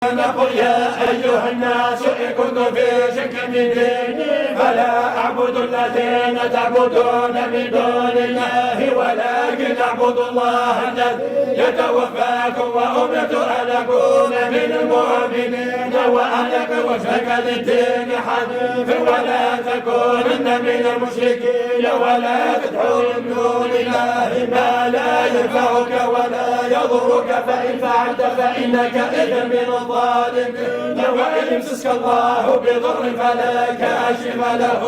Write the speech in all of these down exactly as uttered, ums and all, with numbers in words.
نقول يا أيها الناس إن كنتم في شك من ديني فلا أعبد الذين تعبدون من دون الله ولكن أعبد الله الذي يتوفاكم وأمرت أن أكون من المؤمنين وأن أقم وجهك للدين حنيفا ولا تكونن من المشركين ولا تدع من دون الله ما لا ينفعك ولا يضرك فإن فعلت فإنك إذا من الظالمين. وإن يمسسك الله بضر فلا كاشف له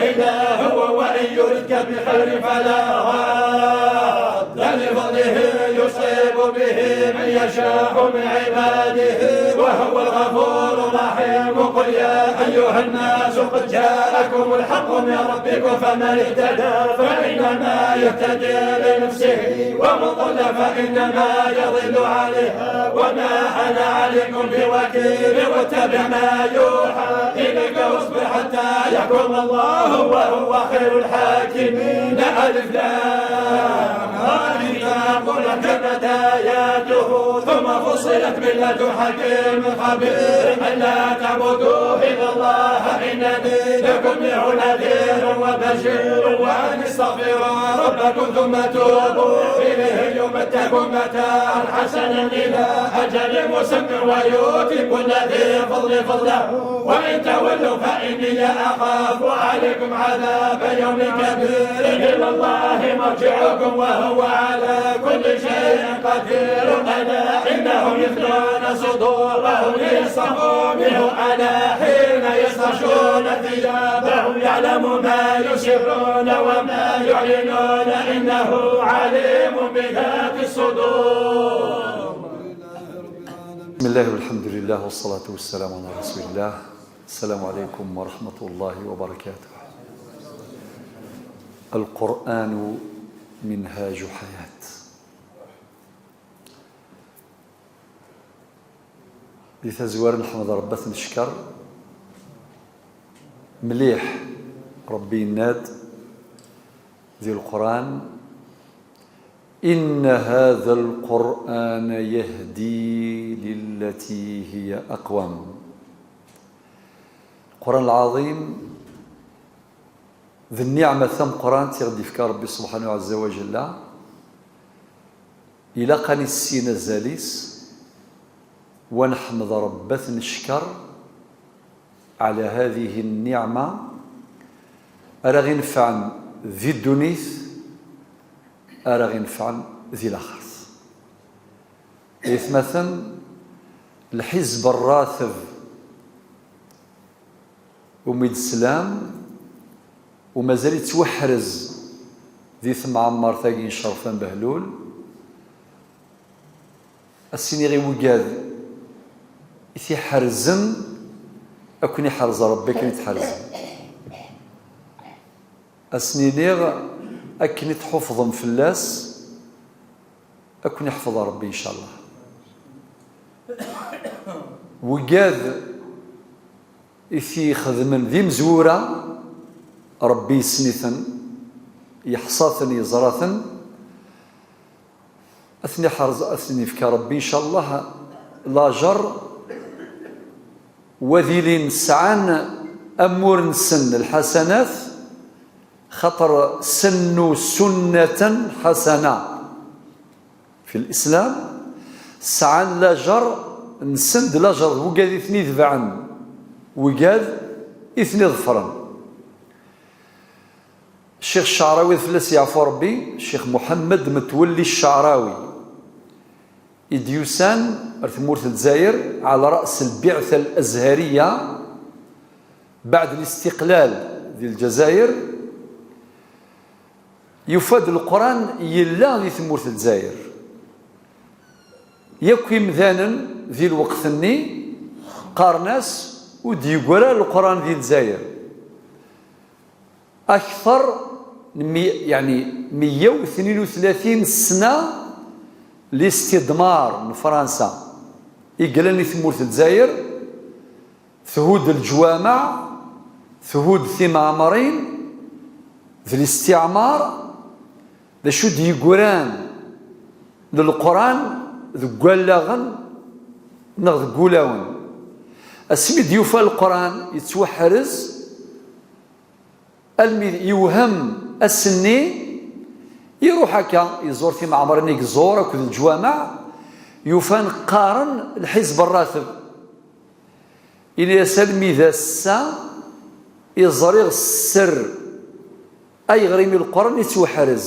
إلا هو وإن يردك بخير فلا راد لفضله يصيب به من يشاء من عباده وهو الغفور الرحيم. قل يا أيها الناس قد جاءكم الحق من ربكم فمن اهتدى فإنما يهتدي لنفسه ومن ضل فإنما يضل عليها وما أنا عليكم بوكيل واتبع ما يوحى إليك واصبر حتى يحكم الله وهو خير الحاكمين. ألف لام را كتاب أحكمت آياته ثم فصلت من لدن حكيم خبير ألا تعبدوا إلا الله إنني لكم منه نذير وبشير وأن استغفروا ربكم ثم توبوا إليه يمتعكم متاعا حسنا إلى أجل مسمى ويؤت كل ذي فضل فضله وإن تولوا فإني أخاف عليكم عذاب يوم كبير. إلى الله مرجعكم وهو على كل شيء قدير. ألا إنهم يثنون صدورهم ليستخفوا منه ألا حين يغشون ثيابهم يعلم ما يسرون وما يعلنون إنه عليم بذات الصدور. بسم الله والحمد لله والصلاة والسلام على رسول الله. السلام عليكم ورحمة الله وبركاته. القرآن منهاج حياة. Di tazwara nḥemd Ṛebbi ad t-neckeṛ mliḥ. Ṛebbi yenna-d di Leqran: إن هذا القرآن يهدي للتي هي أقوم. Leqran Lɛaḍim d nniɛma tameqqrant i ɣ-d-ifka Ṛebbi subḥanahu ɛezza wa jalla. Ilaq ad nissin azal-is, wa neḥmed Ṛebbi ad t-neckeṛ ɛla hadihi nniɛma ara ɣ-inefɛen di ddunit, ara ɣ-inefɛen di laxert. Aytmaten, lḥizb ṛṛateb umi d-teslam, u mazal ittwaḥrez di temɛemmert-agi n Cerfan Behlul, ad s-iniɣ i wigad i t-iḥerzen, ad ken-iḥrez Ṛebbi akken i t-ḥerzen. Ad sen-iniɣ akken i tḥufḍem fell-as, ad ken-iḥfeḍ Ṛebbi, ncallah. Wigad i t-ixedmen d imezwura, Ṛebbi yessen-iten, yeḥṣa-ten, yeẓra-ten. Ad ten-iḥrez, ad ten-ifk Ṛebbi, ncallah, lajeṛ, u ad ilin sɛan amur-nsen n lḥasanat, xaṭer sennu sunnatan ḥasana fi lislam, sɛan lajeṛ-nsen d lajeṛ n wigad i ten-itebɛen, wigad i ten-iḍefren. Ccix Ccɛrawi, ad fell-as yeɛfu Ṛebbi, Ccix Muḥemmed Metwelli Ccɛrawi, i d-yusan ar tmurt n Lezzayer ɛla ra's lbiɛta al-azhariya, beɛd listiqlal di Lezzayer, yufa-d Leqran yella di tmurt n Lezzayer. Yakk imdanen di lweqt-nni qqaren-as ur d-yeggra Leqran di Lezzayer. Akteṛ n mi-, yeɛni meyya u tnin u tlatin ssna listidmar n Fransa i yellan i tmurt n Lezzayer, thudd leǧwameɛ, thudd timeɛmarin, d listiɛmar, d acu d-yeggran d Leqran deg wallaɣen neɣ deg wulawen. Asmi d-yufa Leqran yettwaḥrez, almi yewhem ass-nni, iruḥ akka, iẓur timeɛmrin i iẓur akked leǧwameɛ, yufan qqaren lḥizb rrateb. Ini-as almi d ass-a i ẓriɣ sser ayɣer imi Leqran yettwaḥrez.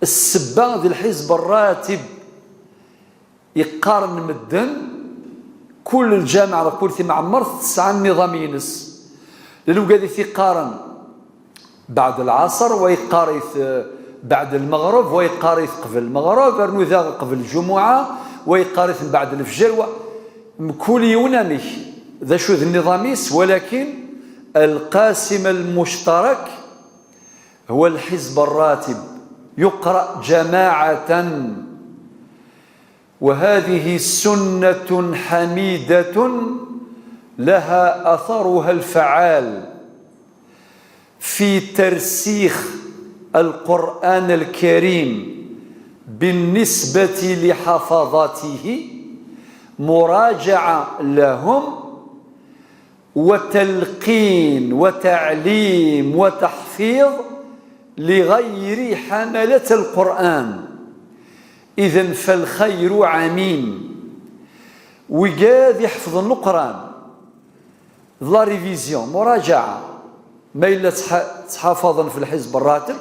Ssebba d lḥizb rratib. Iqqaren medden, kul lǧameɛ neɣ kul timɛemmert tesɛa nniḍam-ines. Llan wigad i t-iqqaren beɛd lɛaṣer, wa yeqqar-it, eh, beɛd lmeɣreb, wa yeqqar-it qbel lmeɣreb, rnu daɣ qbel lǧumuɛa, wa yeqqar-it mbeɛd lefjer, wa, mkul yiwen amek, d acu d nniḍam-is, walakin القاسم المشترك هو الحزب الراتب، يقرأ جماعة، وهذه سنة حميدة لها أثرها الفعال في ترسيخ القرآن الكريم بالنسبة لحفظته، مراجعة لهم، وتلقين وتعليم وتحفيظ لغير حملة القرآن. إذن فالخير عميم. Wigad iḥefḍen Leqran, d la révision, muraǧaɛa. Ma yella ttḥa-, ttḥafaḍen fi lḥizb rratib,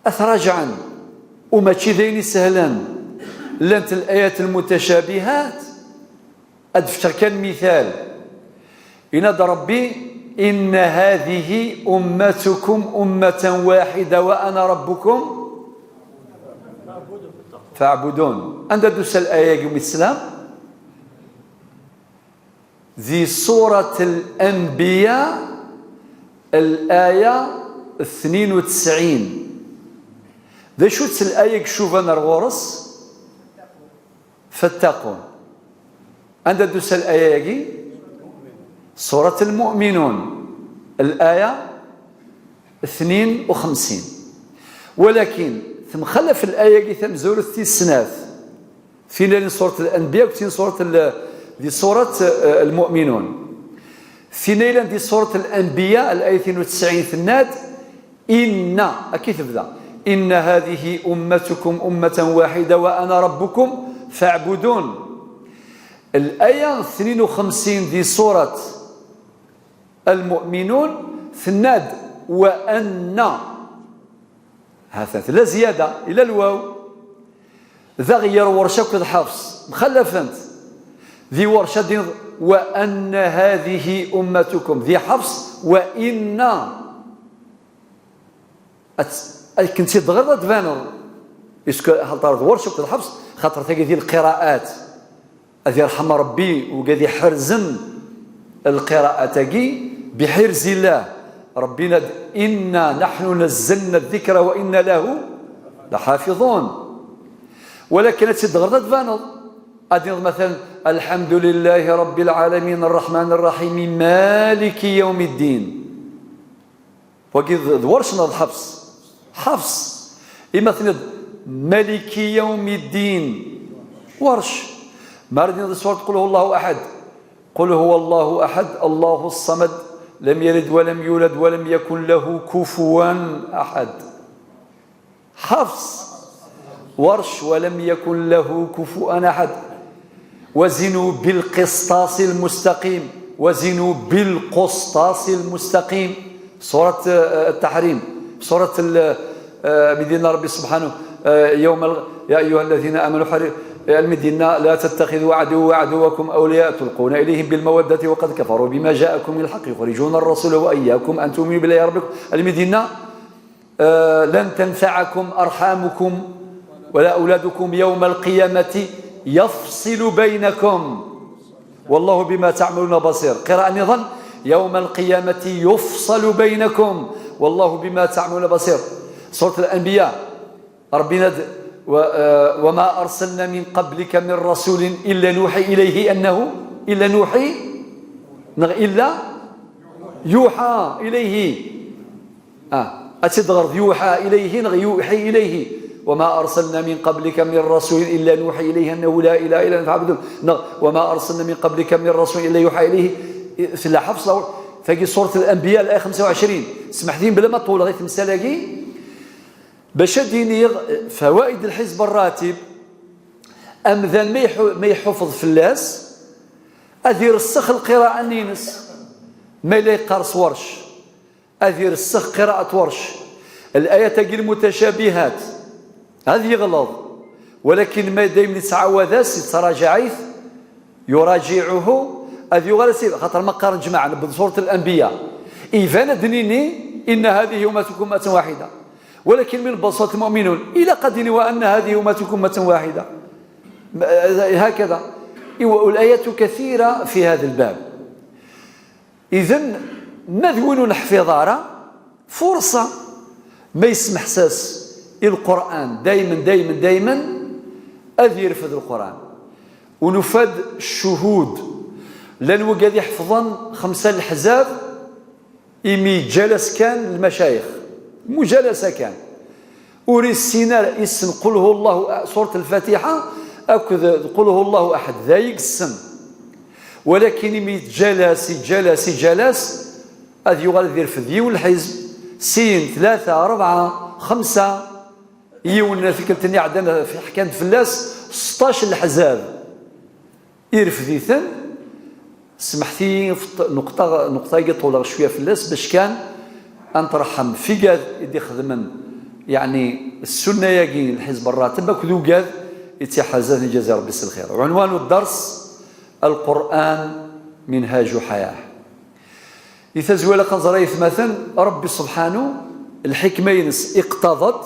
ad t-raǧɛen. U mačči d ayen isehlen. Llant الآيات المتشابهات. Ad d-fkeɣ kan mital. Yenna-d Ṛebbi: إن هذه أمتكم أمة واحدة وأنا ربكم فاعبدون. Anda d-tusa الآية-agi umi teslam? Di surat Al-Anbiya, الآية اثنين وتسعين. D acu-tt الآية i icuban ar ɣur-s? فاتقون. Anda d-tusa الآية-agi? Surat Al-Mu'minun, الآية اثنين وخمسين. Walakin temxalaf الآية-agi tamezwarut tis snat. Tin yellan di surat Al-Anbiya, tin surat Al-, di surat, eh, Al-Mu'minun. Tin yellan di surat Al-Anbiya, الآية اثنين وتسعين, tenna-d: إن, akka i tebda: إن هذه أمتكم أمة واحدة وأنا ربكم فاعبدون. الآية اثنين وخمسين di surat Al-Mu'minun, tenna-d: وأن. Ha-t-an, tella ziyada, yella lwaw. Daɣ ger Warc akked Ḥefs, mxallafent. Di Warc ad d-tiniḍ: وأن هذه أمتكم. Di Ḥefs: وإن. Ad, akken tt-id-tɣiḍ ad d-tbaneḍ. Puisque xaṭer d Warc akked Ḥefs, xaṭer tagi di lqiraat. Ad yerḥem Ṛebbi wigad iḥerzen lqiraat-agi, بحرز الله. Ṛebbi yenna-d: إنا نحن نزلنا الذكر وإنا له لحافظون. Walakin ad tt-id-tɣiḍ ad d-tbaneḍ. Ad d-tiniḍ, مثلا: الحمد لله رب العالمين الرحمن الرحيم مالك يوم الدين. Wagi d, d Warc neɣ d Ḥefs? Ḥefs. Imi tenniḍ: مالك يوم الدين. Warc. Mi ara d-tiniḍ di surat قل هو الله أحد: قل هو الله أحد، الله الصمد، لم يلد ولم يولد ولم يكن له كفوا أحد. Ḥefs. Warc: ولم يكن له كفوا أحد. وزنوا بالقسطاس المستقيم. وزنوا بالقسطاس المستقيم. Surat, eh, At-Tahrim. Surat al-, eh, mi d-yenna Ṛebbi subḥanahu, eh, يوم ال-, يا أيها الذين آمنوا حر-, eh, mi d-yenna: لا تتخذوا عدوي وعدوكم أولياء تلقون إليهم بالمودة وقد كفروا بما جاءكم من الحق يخرجون الرسول وإياكم أن تؤمنوا بالله ربكم. Almi d-yenna, eh, لن تنفعكم أرحامكم ولا أولادكم يوم القيامة يفصل بينكم والله بما تعملون بصير. Qira'a nniḍen: يوم القيامة يفصل بينكم والله بما تعملون بصير. Surat Al-Anbiya, Ṛebbi yenna-d: و-, eh, وما أرسلنا من قبلك من رسول إلا نوحي إليه أنه, إلا نوحي, neɣ إلا يوحى إليه. Ah, ad tt-id-tɣiḍ يوحى إليه neɣ يوحي إليه. وما أرسلنا من قبلك من رسول إلا نوحي إليه أنه لا إله إلا أنا فاعبدون. Neɣ وما أرسلنا من قبلك من رسول إلا يوحى إليه. Tella Ḥafs, tagi surat Al-Anbiya, laya xemsa u ɛecrin. Smeḥ-iyi bla ma ṭuleɣ i temsal-agi, bac ad d-iniɣ fawaid lḥizb rratib. Amdan ma iḥu-, ma iḥufeḍ fell-as, ad iressex lqira'a-nni-ines. Ma yella yeqqar s Warc, ad iressex qira'a Warc. Al-ayat-agi lmutacabihat, ad yeɣleḍ. Walakin ma daymen yettɛawad-as, yettrajaɛ-it, yurajiɛuhu, ad yuɣal as-, xaṭer ma qqaren ǧmaɛ, newweḍ surat Al-Anbiya, iban ad d-nini: إن هذه أمتكم أمة واحدة. ولكن من بساطة المؤمنون إلى قد وأن هذه أمتكم أمة واحدة. هكذا. والآيات كثيرة في هذا الباب. إذن، ma d win ur neḥfiḍ ara, فرصة. Ma yesmeḥsas i Lqur'an, daymen, daymen, daymen, ad yerfed Lqur'an. Ur nufa-d ccuhud. Llan wigad iḥefḍen xemsa leḥzab, imi yeǧǧa-las kan lmacayix, muǧalasa kan. Ur issin ara, issen qul hu Llahu a-, surat Lfatiḥa akked qul hu Llahu aḥad, d ay yessen. Walakin imi yeǧǧa-las, yeǧǧa-las, yeǧǧa-las, ad yuɣal ad irfed yiwen lḥizb, sin, tlata, rebɛa, xemsa, yiwen tikkelt-nni iɛeddan ḥkan-d fell-as seṭṭac leḥzab. Irfed-iten. Smeḥt-iyi ɣef ṭ-, nuqṭa, nuqṭa-agi ṭuleɣ cwiya fell-as, bac kan ad nṭerḥem f igad i d-ixedmen, yeɛni, ssunna-agi n lḥizb rratib akked ugad i tt-iḥazan, ijazi Rebbi s lxir. Unwan ddars: القرآن منهاج حياة. Di tazwara, ad nẓer aytmaten, Rebbi subḥanu, lḥikma-ines iqtaḍ-t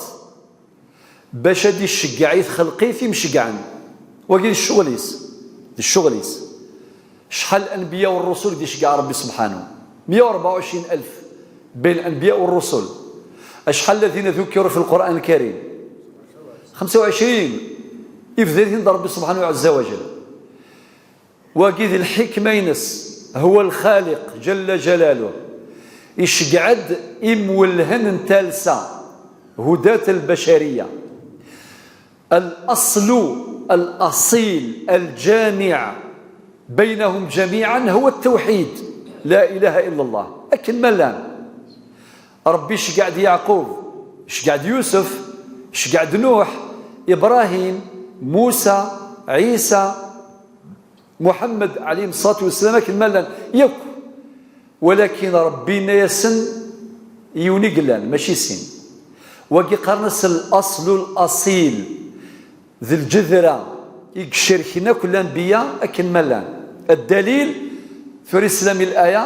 bac ad iceggeɛ i txelqit imceggɛen. Wagi d ccɣel-is, d ccɣel-is. Acḥal anbiya u rrusul i d-iceggeɛ Rebbi subḥanu? Meyya u rebɛa u ɛecrin alef بين الأنبياء والرسل. Acḥal الذين ذكروا في القرآن الكريم؟ خمسة وعشرين. Ibda-ten-id Rebbi subḥanu ɛezza wa jell. Wagi d lḥikma-ines, هو الخالق جل جلاله. Iceggeɛ-d imwellhen n talsa, هداة البشرية. الأصل الأصيل الجامع بينهم جميعا هو التوحيد، لا إله إلا الله. Akken ma llan. Rebbi iceggeɛ-d Yeɛqub, iceggeɛ-d Yusef, iceggeɛ-d Nuḥ, Ibrahim, Musa, Ɛisa, Muḥemmed, ɛalayhim ṣṣalatu wassalam, akken ma llan yakk. Walakin Rebbi yenna-yasen yiwen i yellan, mačči sin. Wagi qqaren-as الأصل الأصيل, d lǧedra i icerken akk lanbiya akken ma llan. Ddalil, tura islam i laya,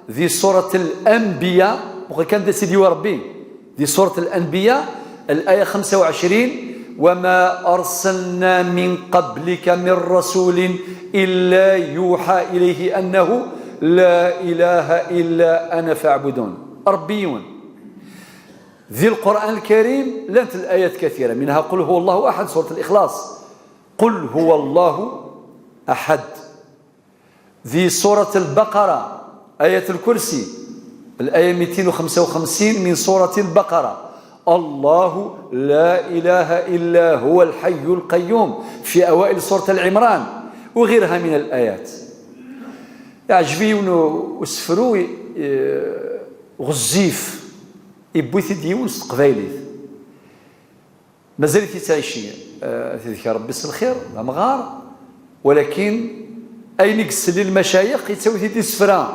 di surat Al-Anbiya, muqel kan d asid-iw Rebbi, di surat Al-Anbiya, laya xemsa u ɛecrin: وما أرسلنا من قبلك من رسول إلا يوحى إليه أنه لا إله إلا أنا فاعبدون. Rebbi yiwen. Di Lqur'an Lkarim llant الآيات كثيرة، منها قل هو الله أحد، سورة الإخلاص، قل هو الله أحد. Di surat Al-Baqara, آية الكرسي, الآية ميتين وخمسة وخمسين من سورة البقرة: الله لا إله إلا هو الحي القيوم، في أوائل سورة آل عمران، وغيرها من الآيات. Iɛǧeb-iyi yiwen u-, usefru, eh, ɣezzif, yewwi-t-id yiwen s teqbaylit. Mazal-it yettɛici, eh, ad t-idker Rebbi s lxir, d amɣar, walakin ayen i yessel i lmacayiq, yettawi-t-id d isefra,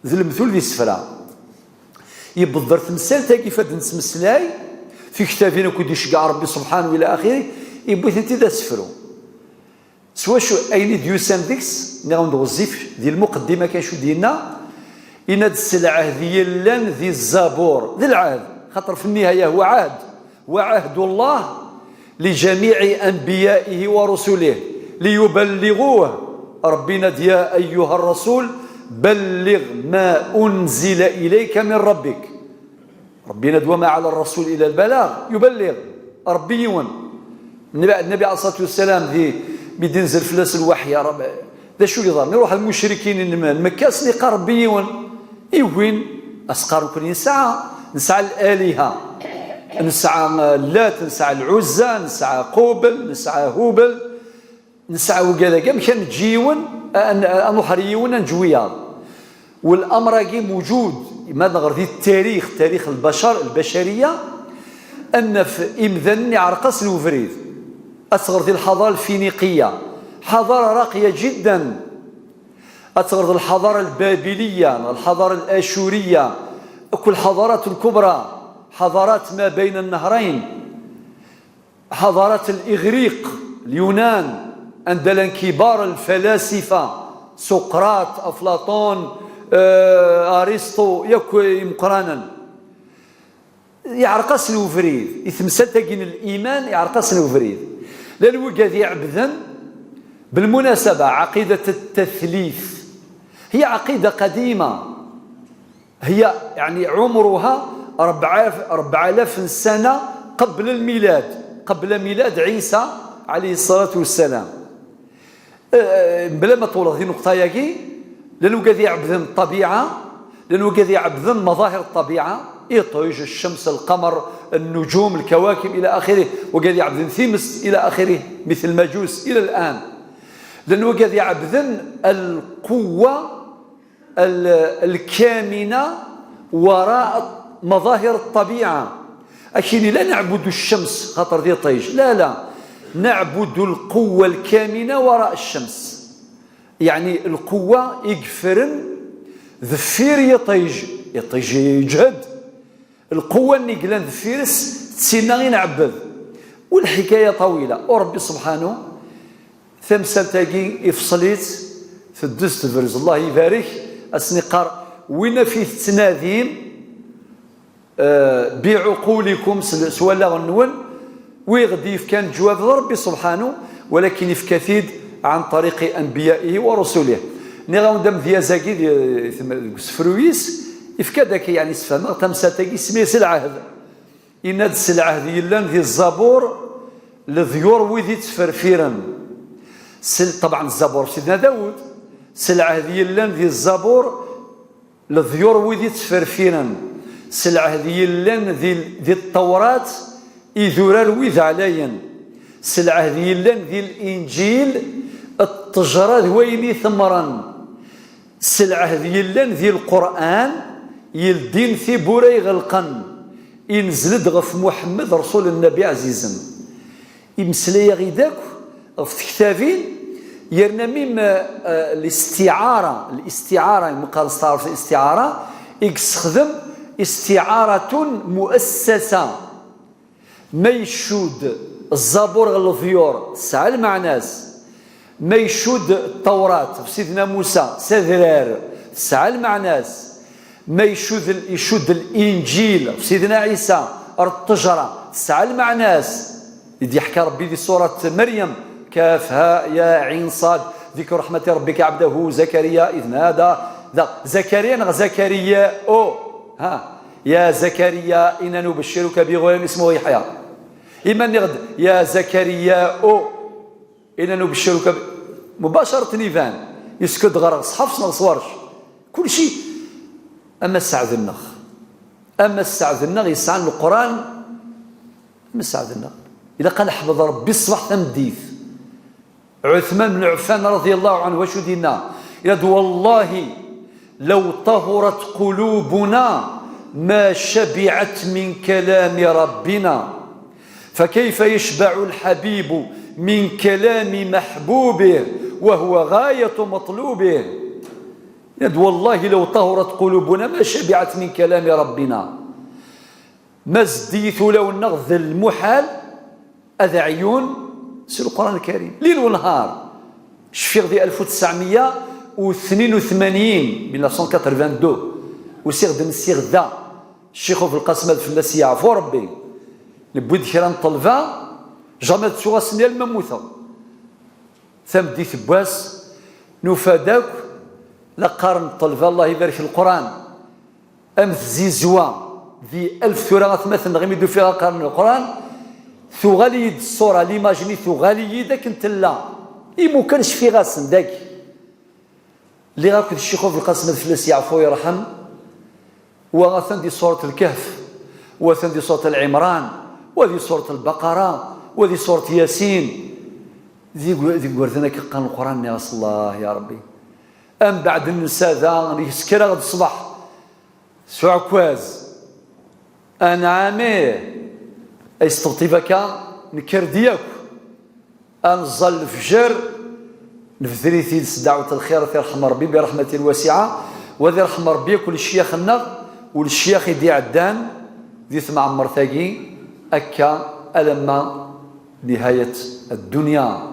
d lemtul d isefra. Yewweḍ-d ɣer temsalt-agi f ad nettmeslay, tiktabin akk i d-iceggeɛ Rebbi subḥanahu ila axiri, yewwi-tent-id d asefru. S wacu ayen i d-yusan deg-s, nniɣ-awen-d ɣezzif, di lmuqeddima kan acu d-yenna, yenna-d: s lɛehd yellan di Zzabur, d lɛehd, xaṭer fi nnihaya huwa ɛehd, وعهد الله لجميع أنبيائه ورسله ليبلغوه. Rebbi yenna-d: يا أيها الرسول بلغ ما أنزل إليك من ربك. Rebbi yenna-d: وما على الرسول إلا البلاغ، يبلغ. Rebbi yiwen. Nnabi, Nnabi ɛalayhi ṣṣalatu wassalam, di, mi d-inzel fell-as lwaḥy, Rebbi, d acu yeḍran? Iruḥ lmucrikin n, n Mekka, asen-iqqar Rebbi yiwen. Iwin, as-qqaren: nekkni nesɛa, nesɛa laliha. Nesɛa Llat, nesɛa Lɛuzza, nesɛa Qubel, nesɛa Hubel, nesɛa wigad-agi. Amek ad neǧǧ yiwen, a, a, a nruḥ ar yiwen, ad neǧǧ wiyaḍ? Wal amr-agi mewjud, ma neɣer di ttarix, tarix lbacar, lbacariya, ad naf imdanen iɛreq-asen ubrid. Ad teɣer di lḥadara lfiniqiya, حضارة راقية جدا. Ad teɣer di lḥadara lbabiliya, neɣ lḥadara lacuriya, akk lḥadarat lkubra, حضارات ما بين النهرين. حضارة الإغريق، اليونان، anda llan kibar lfalasifa, Suqrat, Aflaṭun, eh, Aristu, yakk imeqqranen. Yeɛreq-asen ubrid. I temsalt-agi n liman, yeɛreq-asen ubrid. Llan wigad iɛebden, بالمناسبة, عقيدة التثليث هي عقيدة قديمة. هي يعني عمرها ربعة آلاف، ربعة آلاف سنة قبل الميلاد، قبل ميلاد عيسى عليه الصلاة والسلام. Eh, bla ma ṭuleɣ di nneqṭa-agi, llan wigad iɛebden ṭṭabiɛa, llan wigad iɛebden مظاهر الطبيعة, iṭij, الشمس, القمر, النجوم, الكواكب, إلى آخره, wigad iɛebden times, إلى آخره, مثل المجوس إلى الآن. Llan wigad iɛebden القوة ال-، الكامنة وراء مظاهر الطبيعة. Akini لا نعبد الشمس خاطر d iṭij. لا، لا. نعبد القوة الكامنة وراء الشمس. يعني القوة i yeffren deffir yiṭij. Iṭij yeǧhed. القوة-nni yellan deffir-s, d tinna i nɛebbed. والحكاية طويلة. وربي سبحانه Tamsalt-agi ifṣel-itt, teddez tebrez. Allah ibarek, ad sen-iqqar, win af i tettnadim, eh, بعقولكم, s, s wallaɣen-nwen, wi ɣ-d-yefkan ǧwab d Ṛebbi subḥanu, walakin ifka-t-id عن طريق أنبيائه ورسله. Nniɣ-awen-d amedyaz-agi di, deg usefru-is, ifka-d akka, yeɛni sfehmeɣ tamsalt-agi, isem-is lɛehd. Yenna-d s lɛehd yellan di Zzabur, leḍyur wid i ttferfiren. S, ṭebɛen Zzabur Sidna Dawed, s lɛehd yellan di Zzabur, leḍyur wid i ttferfiren. S lɛehd yellan di, di Ṭṭewrat, idurar wid ɛlayen. S lɛehd yellan di Linǧil, ṭṭejra d wayen i temmren. S lɛehd yellan di Lqur'an, yeldin tiwwura iɣelqen, inzel-d ɣef Muḥemmed, Ṛsul Nnabi ɛzizen. Imeslay-aɣ-id akk ɣef tektabin, yerna mim, eh, listiɛara, listiɛara, imeqqar s taɛrabt istiɛara, i yessexdem istiɛaratun muassasa. Ma icudd Zzabur ɣer leḍyur, tesɛa lmeɛna-s. Ma icudd Ṭṭewrat ɣef Sidna Musa s adrar, tesɛa lmeɛna-s. Ma icudd, icudd Linǧil ɣef Sidna Ɛisa ar ṭṭejra, tesɛa lmeɛna-s. I d-yeḥka Ṛebbi di surat Meryem, كهيعص. ذكر رحمة ربك عبده زكريا إذ نادى. Da, Zakariya neɣ Zakariya o? Ha. يا زكريا إنا نبشرك بغلام اسمه يحيى. Iman-nniɣ-d, يا زكريا o, إنا نبشرك ب-, مباشرة iban, yeskud ɣer ṣṣḥaf neɣ s warec. Kulci, ama sseɛd-nneɣ, ama sseɛd-nneɣ yesɛan Leqran, ama sseɛd-nneɣ, ilaq ad neḥmed Ṛebbi ṣṣbeḥ tameddit. Ɛuthman ben Ɛeffan رضي الله عنه, wacu d-yenna? Yenna-d, والله لو طهرت قلوبنا ما شبعت من كلام ربنا، فكيف يشبع الحبيب من كلام محبوبه وهو غاية مطلوبه؟ Yenna-d, والله لو طهرت قلوبنا ما شبعت من كلام ربنا. Ma zeddiyit ulawen-nneɣ, d lmuḥal ad ɛyun s Leqran Lkarim. Lil u nehar. Cfiɣ di ألف وتسعمية وثنين وثمانين, mille neuf cent quatre-vingt-deux, usiɣ-d nsiɣ da, Ccix Belqasem ad fell-as yeɛfu Ṛebbi. Newwi-d kra n ṭṭelba, jamais ad ttuɣ ass-nni alma mmuteɣ. Tameddit n wass, nufa-d akk la qqaren ṭṭelba, Allah ibarek Leqran. Am tzizwa di alef tura atmaten-nneɣ imi d-ufiɣ aqern n Leqran, tuɣal-iyi-d ṣṣura, l'image-nni tuɣal-iyi-d akken tella. Imukan cfiɣ-asen dagi. Lliɣ akked Ccix Belqasem ad fell-as yeɛfu yerḥem, wa atan di surat Lkehf, Wa atan di surat Al-Imran, wa di surat Al-Baqara, wa di surat Yasin. Di gu-, di igerdan akka qqaren Lquran, nniɣ-as: "Allah ya Ṛebbi." Ambeɛd nensa da, yesker-aɣ-d ṣṣbeḥ s uɛekkaz. Anɛam, ih, ay s-teṭṭib akka, nekker-d yakk. Ad neẓẓal lefjer, nebder-it-id s ddeɛwet n lxir, ad t-irḥem Ṛebbi bi ṛeḥmatin wasiɛa, wa ad irḥem Ṛebbi akk lecyax-nneɣ u lecyax i d-iɛeddan di temɛemmert-agi, akka alamma nihayat ad-dunya.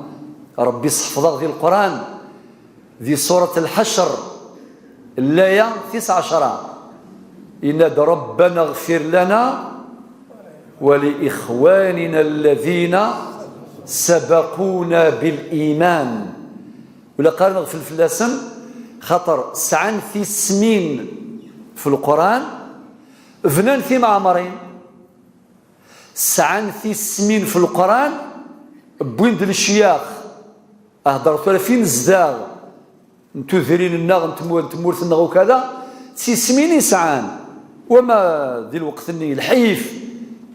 Ṛebbi sseḥfeḍ-aɣ di Leqran, di surat Lḥecr, laya tis ɛecra, yenna-d: "Rabbana ɣfir lana wa li ixwanina alladina sabaquna bil iman." Ula qqaren ɣfel fell-asen, xaṭer sɛan tismin f Leqran, bnan timeɛmrin, sɛan tismin f Leqran, wwin-d lecyax. Hder tura fi nezdaɣ n tudrin-nneɣ, n tmu-, n tmurt-nneɣ ukada, d tismin i sɛan. Wama di lweqt-nni, lḥif,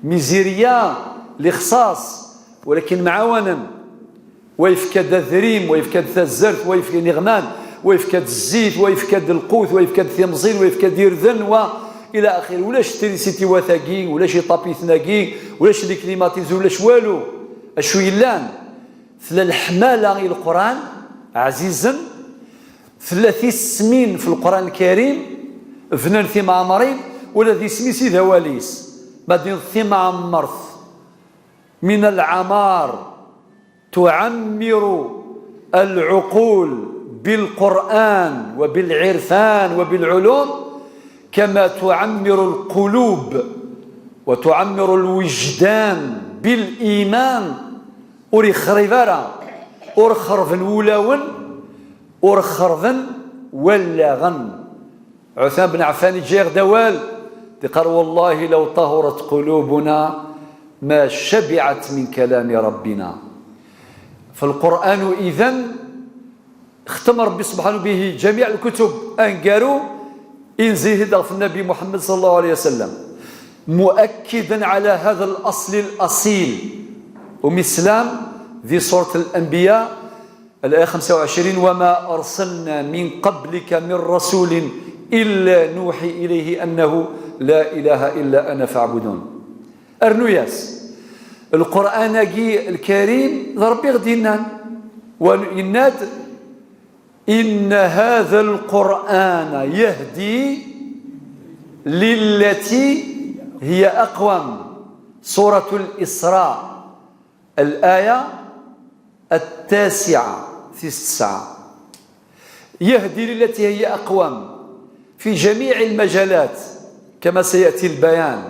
mizirya, lixṣaṣ, walakin mɛawanen. Wa yefka-d adrim, wa yefka-d tazart, wa yefka iniɣman, wa yefka-d zzit, wa yefka-d lqut, wa yefka-d timẓin, wa yefka-d irden, wa ila axir. Ulac trisitiwat-agi, ulac iṭapiten-agi, ulac les climatiseurs, ulac walu. Acu yellan? Tella leḥmala i Leqran, ɛzizen, tella tismin f Leqran Lkarim, bnan timeɛmrin, ula d isem-is i d awal-is. Ma d-tiniḍ timeɛmert, min al-ɛamar, تعمر العقول بالقرآن وبالعرفان وبالعلوم كما تعمر القلوب وتعمر الوجدان بالإيمان. Ur yexrib ara, ur xerben wulawen, ur xerben wallaɣen. Ɛuthman ben Ɛeffan iǧǧa-yaɣ-d awal, d-iqqar: "Wallahi law tahurat qulubuna ma shabiɛat min kalami Rabbina." F Lqur'an idan, xtem Ṛebbi subḥanahu bihi ǧamiɛ lkutub, aneggaru inzih-d ɣef Nnabi Muḥemmed ṣalla Llahu ɛalayhi wa sallam, muakkidan ɛala hada laṣli laṣil. Umi teslam di surat Lanbiya, الآية خمسة وعشرين: "وما أرسلنا من قبلك من رسول إلا نوحي إليه أنه لا إله إلا أنا فاعبدون." Rnu-yas, Lqur'an-agi Lkarim d Ṛebbi i ɣ-d-yennan, wa yenna-d: "إن هذا القرآن يهدي للتي هي أقوم." سورة الإسراء، الآية التاسعة، tis tesɛa. "يهدي للتي هي أقوم في جميع المجالات كما سيأتي البيان،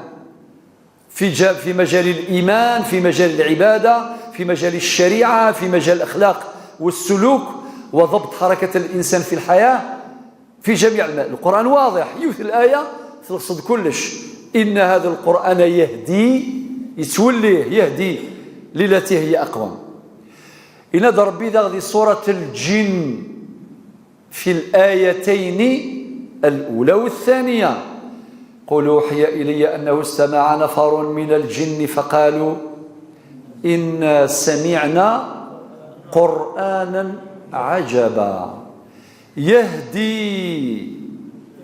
في ج-، في مجال الإيمان، في مجال العبادة، في مجال الشريعة، في مجال الأخلاق والسلوك وضبط حركة الإنسان في الحياة." في جميع الم-، القرآن واضح، yiwet الآية تقصد كلش. "إن هذا القرآن يهدي", yettwellih, "يهدي للتي هي أقوم". Yenna-d Ṛebbi daɣ di surat Lǧin في الآيتين الأولى والثانية: "قل أوحي إلي أنه استمع نفر من الجن فقالوا إنا سمعنا قرآنا عجبا يهدي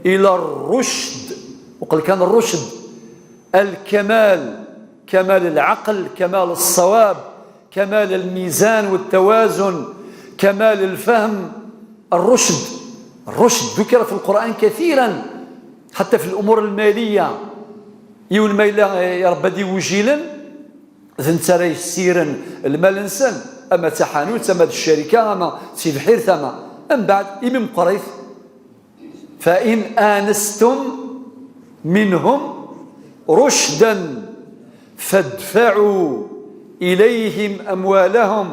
إلى الرشد". وقل كان الرشد، الكمال، كمال العقل، كمال الصواب، كمال الميزان والتوازن، كمال الفهم، الرشد. الرشد ذكر في القرآن كثيرا، حتى في الأمور المالية. Yiwen ma yella iṛebba-d igujilen, d netta ara yessiren lmal-nsen, ama d taḥanut, ama d ccarika, ama d tibḥirt, ama. Mbeɛd, imi meqqrit, "فإن آنستم منهم رشدا فادفعوا إليهم أموالهم".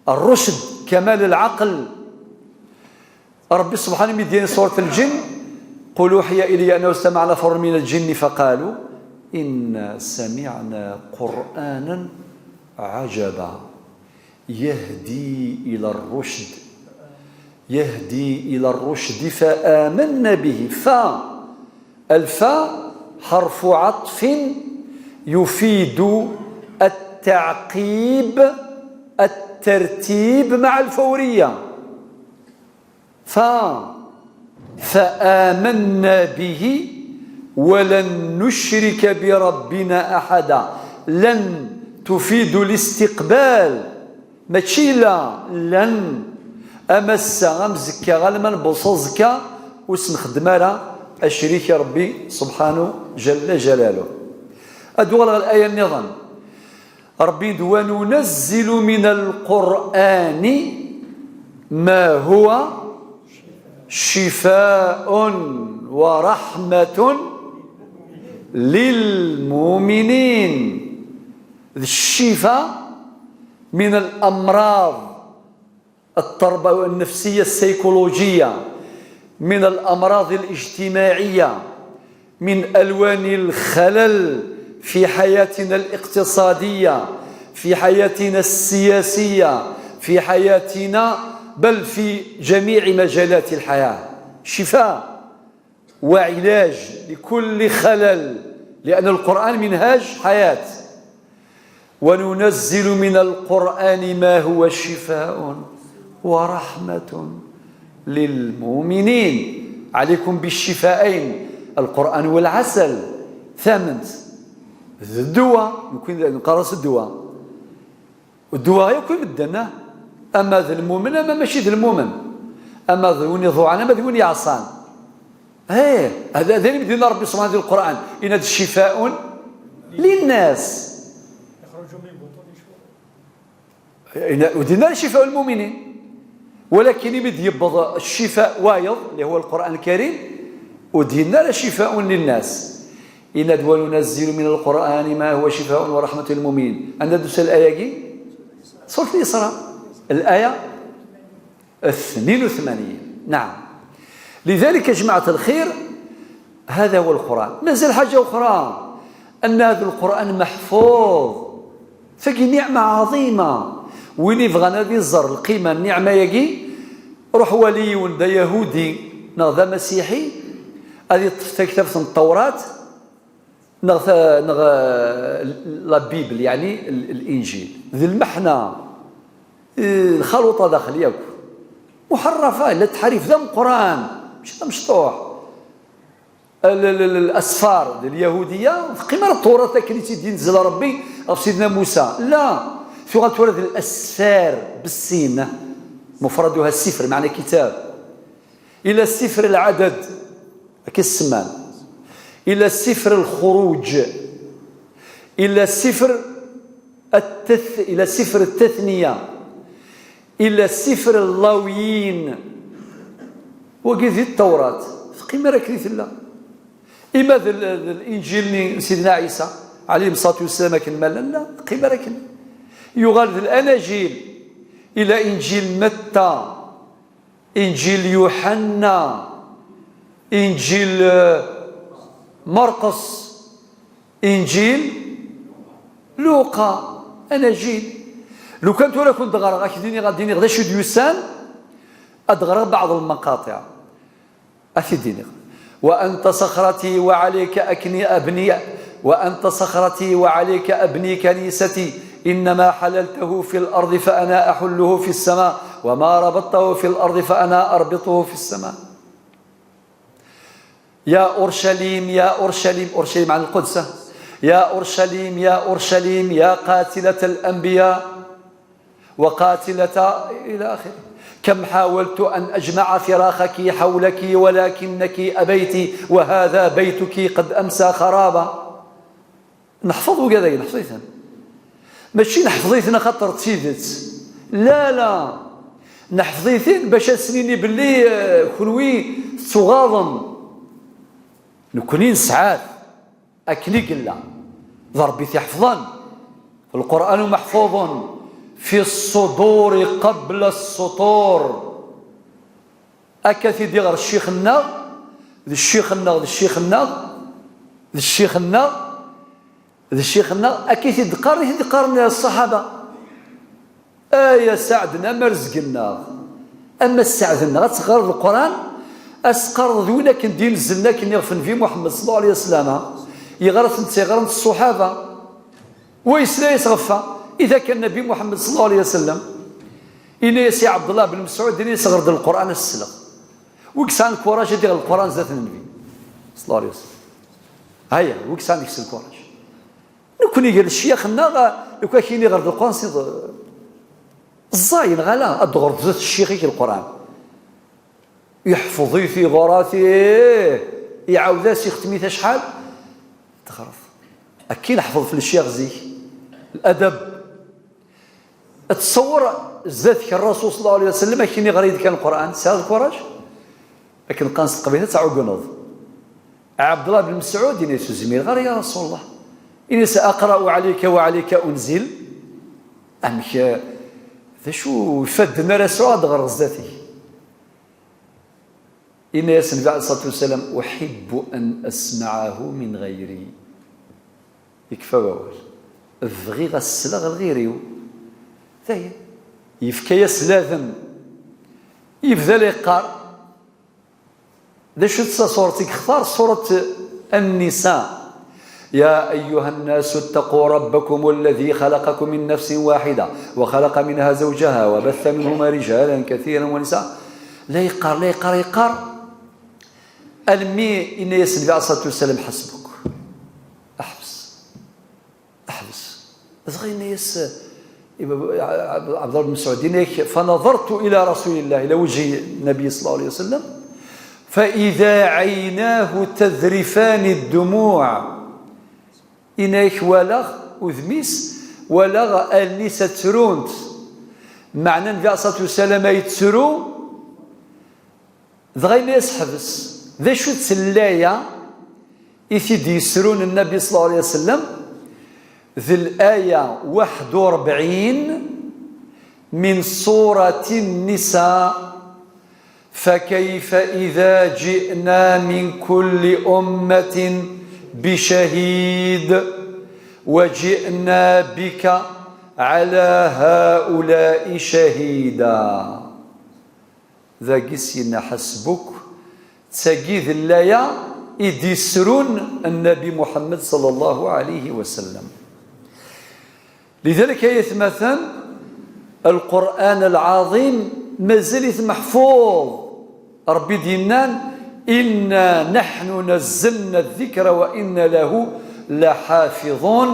الرشد، كمال العقل. Ṛebbi subḥanahu mi d-yenna surat Lǧin: "قل أوحي إلي أنه استمع نفر من الجن فقالوا إنا سمعنا قرآنا عجبا يهدي إلى الرشد، يهدي إلى الرشد فآمنا به". Fa, الفا حرف عطف يفيد التعقيب، الترتيب مع الفورية. ف فآمنا به ولن نشرك بربنا أحدا. لن تفيد الاستقبال، ماشي لا، لن. أما الساعة مزكا غير ما نبص زكا وسنخدم على الشريك ربي سبحانه جل جلاله. أدوغ الآية النظام. ربي: وننزل من القرآن ما هو شفاء ورحمة للمؤمنين. الشفاء من الأمراض التربوية النفسية السيكولوجية، من الأمراض الاجتماعية، من ألوان الخلل في حياتنا الاقتصادية، في حياتنا السياسية، في حياتنا، بل في جميع مجالات الحياة. شفاء وعلاج لكل خلل، لأن القرآن منهاج حياة. وننزل من القرآن ما هو شفاء ورحمة للمؤمنين. عليكم بالشفاءين، القرآن والعسل. ثامنت، الدواء، يمكن نقرص الدواء. والدواء يكون مدنا، أما ذا المؤمن، أما ماشي ذا المؤمن. أما ذا وين يضوعنا، أما ذا وين يعصان. ايه، هذا، هذا اللي مدينا ربي سبحانه في القرآن. إن هذا شفاء للناس. إن، ودينا شفاء المؤمنين. ولكن يمد يبض الشفاء وايض، اللي هو القرآن الكريم، ودينا شفاء للناس. إن وننزل من القرآن ما هو شفاء ورحمة للمؤمنين. عندنا دوسة الآية كي؟ سورة الإسراء. الآية اثنين وثمانين. نعم. لذلك يا جماعة الخير، هذا هو القرآن. مازال حاجة أخرى، أن هذا القرآن محفوظ، فهي نعمة عظيمة. وين يبغى نادي يزر القيمة النعمة يجي، روح ولي ولد يهودي نغدا مسيحي، هذه تفتح كتاب التوراة، نغ ث-، نغ، آه، لا بيبل، يعني ال-، الإنجيل. ذي المحنة، آه، الخلوطة داخل ياك. محرفة، لا تحريف، ذا مقران، مش ذا مشطوح. ال-، ال-، ال-، الأسفار ديال اليهودية، في قمة التوراة كان يتيدي ينزل ربي غف سيدنا موسى. لا، في غا تورد الأسفار بالسين، مفردها السفر، معنى كتاب. إلى سفر العدد، كي السمان، إلى سفر الخروج، إلى سفر التث-، إلى سفر التثنية، إلى سفر اللاويين. وقيل ذي التوراة، قيمة راك ذي ثلا. إما ذا ال-، ذا الإنجيل ني سيدنا عيسى عليه الصلاة والسلام، كان مالا لا، قيمة راك. يغال ذا الأناجيل، إلى إنجيل متى، إنجيل يوحنا، إنجيل، آه، مرقس، إنجيل لوقا، أناجيل. لو كان تورا كنت غرغ، أكيد إني غادي نغدا شو ديوسان، أدغرغ بعض المقاطع. أكيد إني. وأنت صخرتي وعليك أكني أبني، وأنت صخرتي وعليك أبني كنيستي، إنما حللته في الأرض فأنا أحله في السماء، وما ربطته في الأرض فأنا أربطه في السماء. يا أورشليم، يا أورشليم، أورشليم عن القدس، يا أورشليم، يا أورشليم، يا قاتلة الأنبياء وقاتلة إلى آخره. كم حاولت أن أجمع فراخك حولك ولكنك أبيت، وهذا بيتك قد أمسى خرابا. نحفظ وكذا نحفظيثن. ماشي نحفظيثن خاطر تسيدت. لا، لا. نحفظيثن باش سنيني باللي، آه، كنوي تغاضن. نكوني نسعات. أكلي قلا. ضربي تحفظن. القرآن محفوظ في الصدور قبل السطور. أكا تيدي غير الشيخ الناغ، ذا الشيخ الناغ، ذا الشيخ الناغ، ذا الشيخ الناغ، ذا الشيخ الناغ، أكي تيدقار، تيدقار الصحابة. آية سعدنا مرزقنا. أما السعد الناغ، تغرد القرآن، أسقرض وين أكن دين زلنا كن يغفن في محمد صلى الله عليه وسلم. Yeɣra-tent, yeɣra-tent ṣṣuḥaba. Wa yesla-yas ɣef wa. Ida kan Nabi Muḥemmed ṣella Llahu ɛalayhi wa sallam, yenna-yas i Ɛebdullah ben Mesɛud, yenna-yas: "Ɣer-d Lqur'an, ad s-sleɣ." Wi yesɛan lkuraj ad iɣer Lqur'an zdat n Nnbi ṣella Llahu ɛalayhi wa sallam? Haya, wi yesɛan deg-s lkuraj. Nekkni gar lecyax-nneɣ, lukan ad k-yini: "Ɣer-d Lqur'an, s-, ẓẓay, neɣ ala, ad d-ɣreḍ zdat ccix-ik Lqur'an." Iḥfeḍ-it, iɣra-t, ih, iɛawed-as, ixtem-it acḥal. Teɣreḍ. Akken ḥfeḍ f lecyax zik. Ladab. Ad tṣewwer zdat-k Rrasul ṣella Llahu ɛalayhi wa sallam, akken iɣer yid kan Lqur'an, tesɛiḍ lkuraj? Akken qqaren s teqbaylit, ad tɛugneḍ. Ɛebdullah ben Mesɛud, yenna-yas: "Ur zmireɣ ara, ya Rasul Llah." Yenna-yas: "Aqra'u ɛalayka wa ɛalayka unzil?" Amek, eh, d acu ifadden ara sɛuɣ ad ɣreɣ zdat-k? Yenna-yas Nnbi ɛalayhi ṣṣalatu wa ssalam: "Uḥibbu an asmaɛahu min ɣayri." Yekfa wawal. "Bɣiɣ ad s-sleɣ lɣir-iw." Dayen. Yefka-yas ladem. Yebda la yeqqar. D acu-tt tasuret i yextar? Suret An-Nisa. "يا أيها الناس اتقوا ربكم الذي خلقكم من نفس واحدة وخلق منها زوجها وبث منهما رجالا كثيرا ونساء." La yeqqar, la yeqqar, yeqqar. Almi yenna-yas Nnbi ɛalayhi ṣṣalatu wa ssalam: "Ḥasbuk." Ḥbes. Ḥbes. Dɣa yenna-yas, eh, Ɛebdullah ben Mesɛud, yenna-yak: "فنظرت إلى رسول الله، إلى وجه النبي صلى الله عليه وسلم، فإذا عيناه تذرفان الدموع." Yenna-yak: "Walaɣ udem-is, walaɣ allen-is ad ttrunt." Meɛna Nnbi ɛalayhi ṣṣalatu wa ssalam ay yettru, dɣa yenna-yas: "Ḥbes." D acu-tt laya i t-id-yesrun Nnabi ṣella Llahu ɛalayhi wa sallam? D laya waḥed u ṛebɛin min surati Nnisa: "فكيف إذا جئنا من كل أمة بشهيد وجئنا بك على هؤلاء شهيدا." Dagi s yenna: "Ḥasbuk", d tagi d laya i d-yesrun Nnabi Muḥemmed ṣella Llahu ɛalayhi wa sallam. Lidalik, ay atmaten, Lqur'an Lɛaḍim mazal-it meḥfuz. Ṛebbi d-yennan: "إنا نحن نزلنا الذكر وإنا له لحافظون".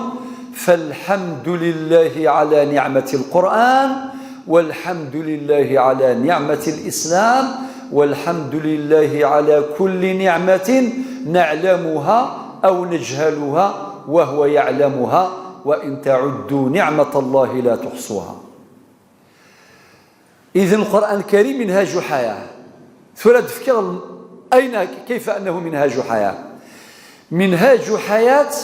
فالحمد لله على نعمة القرآن، والحمد لله على نعمة الإسلام، والحمد لله على كل نعمة نعلمها أو نجهلها وهو يعلمها، "وإن تعدوا نعمة الله لا تحصوها". إذن القرآن الكريم منهاج حياة. Tura ad d-fkeɣ أين، كيف أنه منهاج حياة. منهاج حياة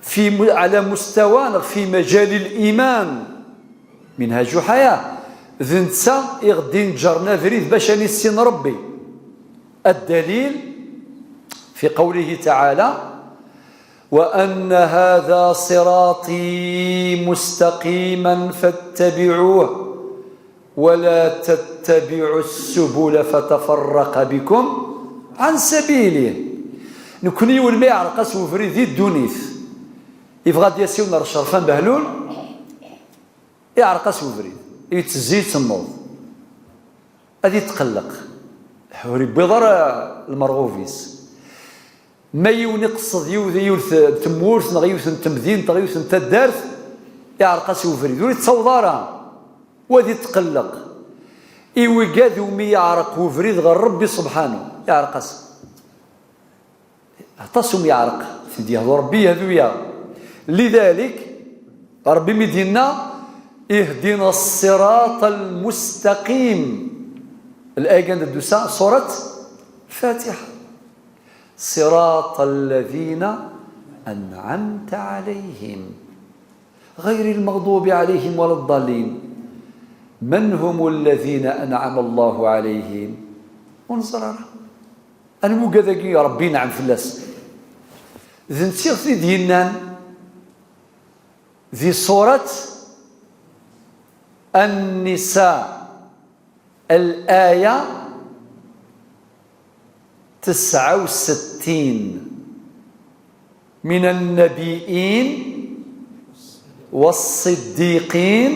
في م-، على مستوى، في مجال الإيمان. منهاج حياة. D netta i ɣ-d-inǧren abrid bac ad nissin Ṛebbi. الدليل في قوله تعالى: "وأن هذا صراطي مستقيما فاتبعوه ولا تتبعوا السبل فتفرق بكم عن سبيله". Nekni, yiwen ma iɛreq-as ubrid di ddunit, yebɣa ad d-yas yiwen ar Ccerfan Behlul, iɛreq-as ubrid, yettezzi, yettennuḍ, ad yetqelleq, ur yewwiḍ ara lmerɣub-is. Ma yiwen iqeṣṣed yiwet, yiwet n tmurt, neɣ yiwet n temdint, neɣ yiwet n taddart, iɛreq-as ubrid, ur yettaweḍ ara, wa ad yetqelleq. I wigad umi yeɛreq ubrid ɣer Ṛebbi subḥanu, iɛreq-as. Aṭas umi yeɛreq, t-id-yehdu Ṛebbi yehdu-yaɣ. Lidalik, Ṛebbi mi d-yenna: "اهدنا الصراط المستقيم". Laya kan d-tusa, surat Fatiḥa. "صراط الذين أنعمت عليهم غير المغضوب عليهم ولا الضالين". من هم الذين أنعم الله عليهم؟ Ur neẓri ara. Anwa ugad-agi Ṛebbi inɛem fell-as? D netta i ɣ-t-id-yennan di surat An-Nisa, laya tesɛa u settin. من النبيين والصديقين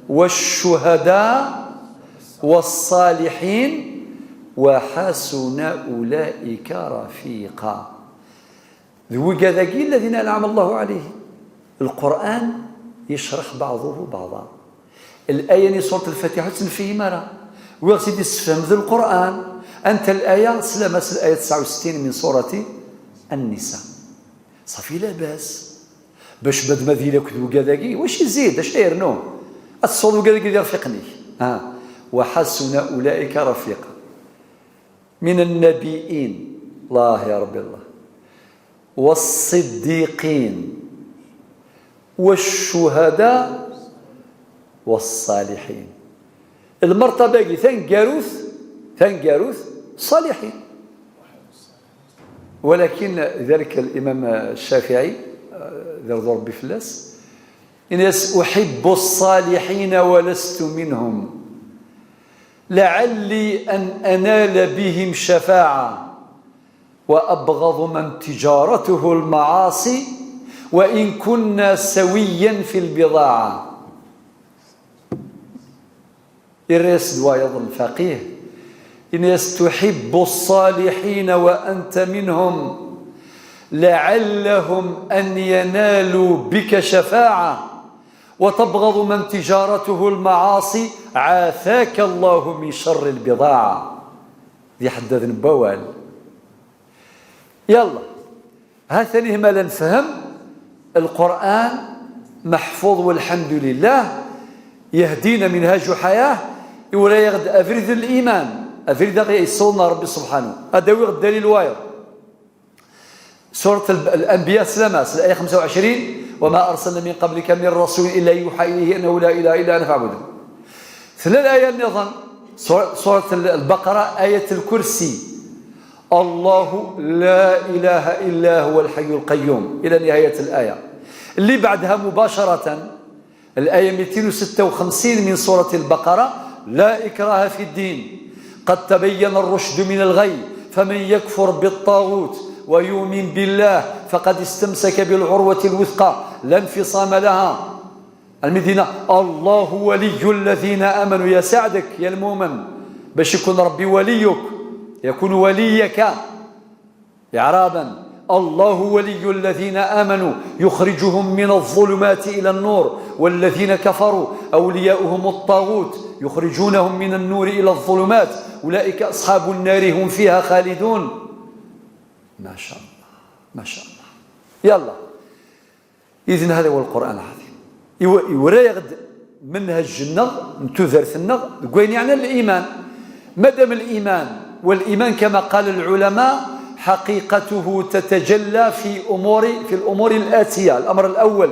والشهداء والصالحين وحسن أولئك رفيقا. D wigad-agi الذين أنعم الله عليهم. Lqur'an yecreḥ بعضه بعضا. Laya-nni surat Lfatiḥa ur tt-nefhim ara. Wiɣ tt-id-issefhem d Lqur'an. Anta laya? Teslam-as, laya tesɛa u settin min surati An-Nisa. Ṣafi labas. Bac ma d ma d yili akked wigad-agi, wacu izid, acu yernu? Ad tesɛuḍ wigad-agi d irfiqen-ik. Ha. وحسن أولئك رفيقا. من النبيين. الله يا ربي الله. والصديقين. والشهداء. والصالحين. Lmertaba-agi taneggarut, taneggarut, ṣaliḥin. ولكن ذلك الإمام الشافعي, eh, d irḍu Rebbi fell-as, yenna-yas: أحب الصالحين ولست منهم، لعلي أن أنال بهم شفاعة، وأبغض من تجارته المعاصي، وإن كنا سويا في البضاعة. Irra-yas-d wayeḍ lfaqih, yenna-yas: تحب الصالحين وأنت منهم، لعلهم أن ينالوا بك شفاعة، وتبغض من تجارته المعاصي، عافاك الله من شر البضاعة. D iḥeddaden n wawal. Yalla. Ha-t-an ihmal ad nefhem, Lqur'an meḥfuz والحمد لله, يهدينا منهاج حياة, yura-yaɣ-d abrid n liman, abrid i ɣ-yessawḍen ɣer Rebbi subḥanahu. Ad d-awiɣ ddalil wayeḍ. Surat al-, Al-Anbiya, teslam-as, laya xemsa u ɛecrin: وما أرسلنا من قبلك من رسول إلا يوحى إليه أنه لا إله إلا أنا فاعبدون. Tella laya nniḍen, sur-, surat al-, Al-Baqara, ayat al-Kursi: الله لا إله إلا هو الحي القيوم إلى نهاية الآية. Li beɛdaha mubacratan, laya mitin u setta u xemsin min surat al-Baqara: لا إكراه في الدين قد تبين الرشد من الغي فمن يكفر بالطاغوت ويؤمن بالله فقد استمسك بالعروة الوثقى لا انفصام لها. Almi d-yenna: الله ولي الذين آمنوا, yesɛedda-k, ya lmumen, bac ikun Rebbi وليك, يكون وليك. إعرابا: الله ولي الذين آمنوا يخرجهم من الظلمات إلى النور والذين كفروا أولياؤهم الطاغوت يخرجونهم من النور إلى الظلمات أولئك أصحاب النار هم فيها خالدون. ما شاء الله، ما شاء الله. Yalla. Idin, هذا هو القرآن العظيم. Iw-, iwra-yaɣ-d منهج-nneɣ, n tudert-nneɣ, deg wayen yeɛnan liman. Madam liman, والإيمان كما قال العلماء حقيقته تتجلى في أمور، في الأمور الآتية. الأمر الأول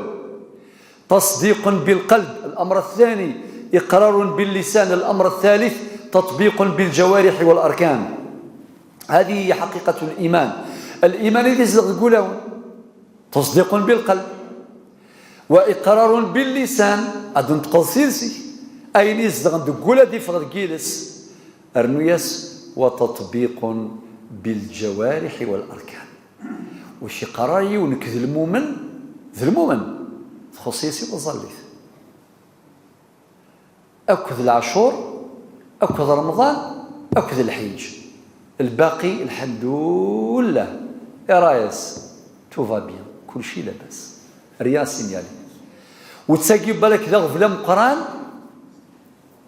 تصديق بالقلب، الأمر الثاني إقرار باللسان، الأمر الثالث تطبيق بالجوارح والأركان. هذه هي حقيقة الإيمان. الإيمان إذا زغ قولاون. تصديق بالقلب وإقرار باللسان, ad d-tneṭqeḍ s iles-ik. Ayen izedɣen deg wul ad d-iffeɣ deg yiles. Rnu-yas: وتطبيق بالجوارح والأركان. Ur k-iqqar ara yiwen nekk d lmumen, d lmumen, txuṣṣ-iyi si waẓallit. Akked leɛcur, akked remḍan, akked lḥiǧ. Lbaqi, lḥemdullah, irra-yas: tout va bien, kulci labas. Rnu-yas signali. U d tagi balak d aɣbel ameqqran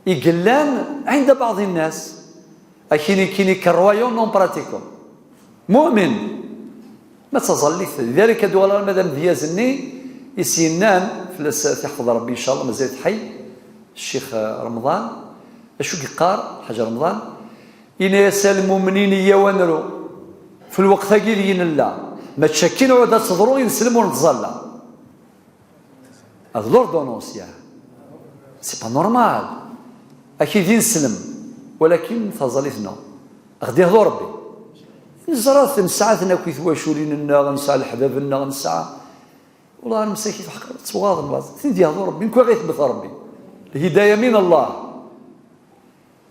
i yellan عند بعض الناس. Akini kini que croyant non pratiquant. Mu'min. Ma d taẓallit, lidalik ad uɣaleɣ arma d amedyaz-nni i s-yennan, fell-as ad t-iḥfeḍ Rebbi, ncallah, mazal-it ḥay, Ccix, eh, Remḍan. Acu i yeqqar Lḥaǧ Remḍan? Yenna-yas: "A lmumnin, iyyaw ad nru. F lweqt-agi deg nella, mačči akkin uɛud ad teḍru i neslem ur nettẓalla." Ad l'ordonnance, ya. C'est pas normal. Aki d ineslem, walakin taẓallit-nneɣ. Ɣ-d-ihdu Rebbi. Neẓra-t, nesɛa-ten akk i twaculin-nneɣ, nesɛa leḥbab-nneɣ, nesɛa. Wellah, ar msakit ḥeqqa, ttwaɣaḍen, tin d-yehdu Rebbi, nekk i ɣ-itbet Rebbi. Lhidaya min Allah.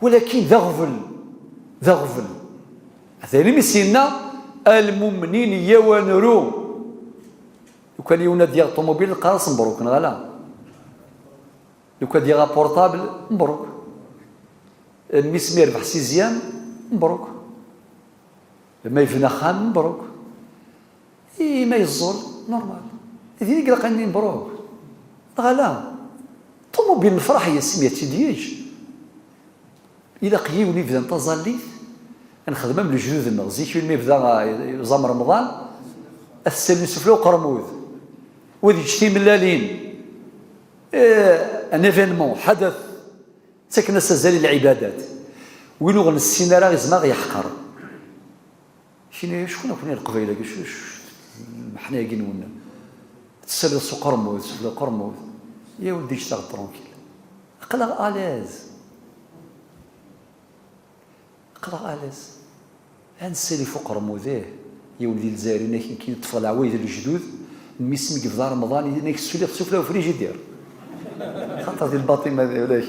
Walakin d aɣbel, d aɣbel. Atan imi s-yenna: "A lmumnin, iyyaw ad nru." Lukan yiwen ad yaɣ ṭumubil, qqar-as mebruk, neɣ ala? Lukan ad yaɣ aportabl, mebruk. Mmi-s mi yerbeḥ sizyam, mebruk. Ma yebna axxam, mebruk. I ma yeẓẓul, normal. Din i ilaq ad nini mebruk, neɣ ala? Ṭumubil nefreḥ yes-s mi ad tt-id-yeǧǧ. Ilaq yiwen ibdan taẓallit, ad nexdem am lejdud-nneɣ. Zik, mi yebda, ah, iẓam Remḍan, ad t-ssalin sufella uqermud, u ad yeǧǧ timellalin, eh, un événement, ḥadath, ttaken-as azal i lɛibadat. Win ur nessin ara, izmer ad yeḥqer. Kini, acku akni Leqbayel-agi, acu, acu, lmeḥna-agi-nwen? Tessaliḍ s uqermud, sufella uqermud. Ya weldi, ǧǧet-aɣ tranquille. Aql-aɣ à l'aise. Aql-aɣ à l'aise. Ad nessali f uqermud, ih. Yiwen di Lezzayer, inak, nekkini ṭṭfeɣ leɛwayed n lejdud, mmi-s mi yebda Remḍan, inak, ssuliɣ sufella ufrijidir. Xaṭer di lbaṭima, ulac,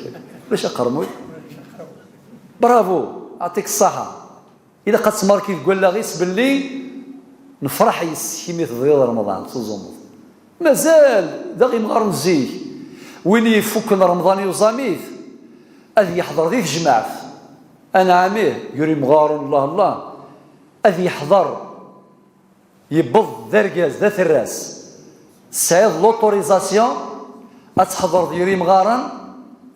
ulac aqermud. Bravo, aɛṭik ṣṣaḥa. Ilaq ad tmerki deg wallaɣ-is belli nefreḥ yes-k imi tebdiḍ Remḍan, tuẓumeḍ. Mazal daɣ imɣaren n zik, win ifukken Remḍan yuẓam-it, ad yeḥḍer di tejmaɛt. Anɛam ih, gar imɣaren, Allah, Allah, ad yeḥḍer, yewweḍ d argaz, d aterras, tesɛiḍ l'autorisation ad tḥeḍreḍ gar imɣaren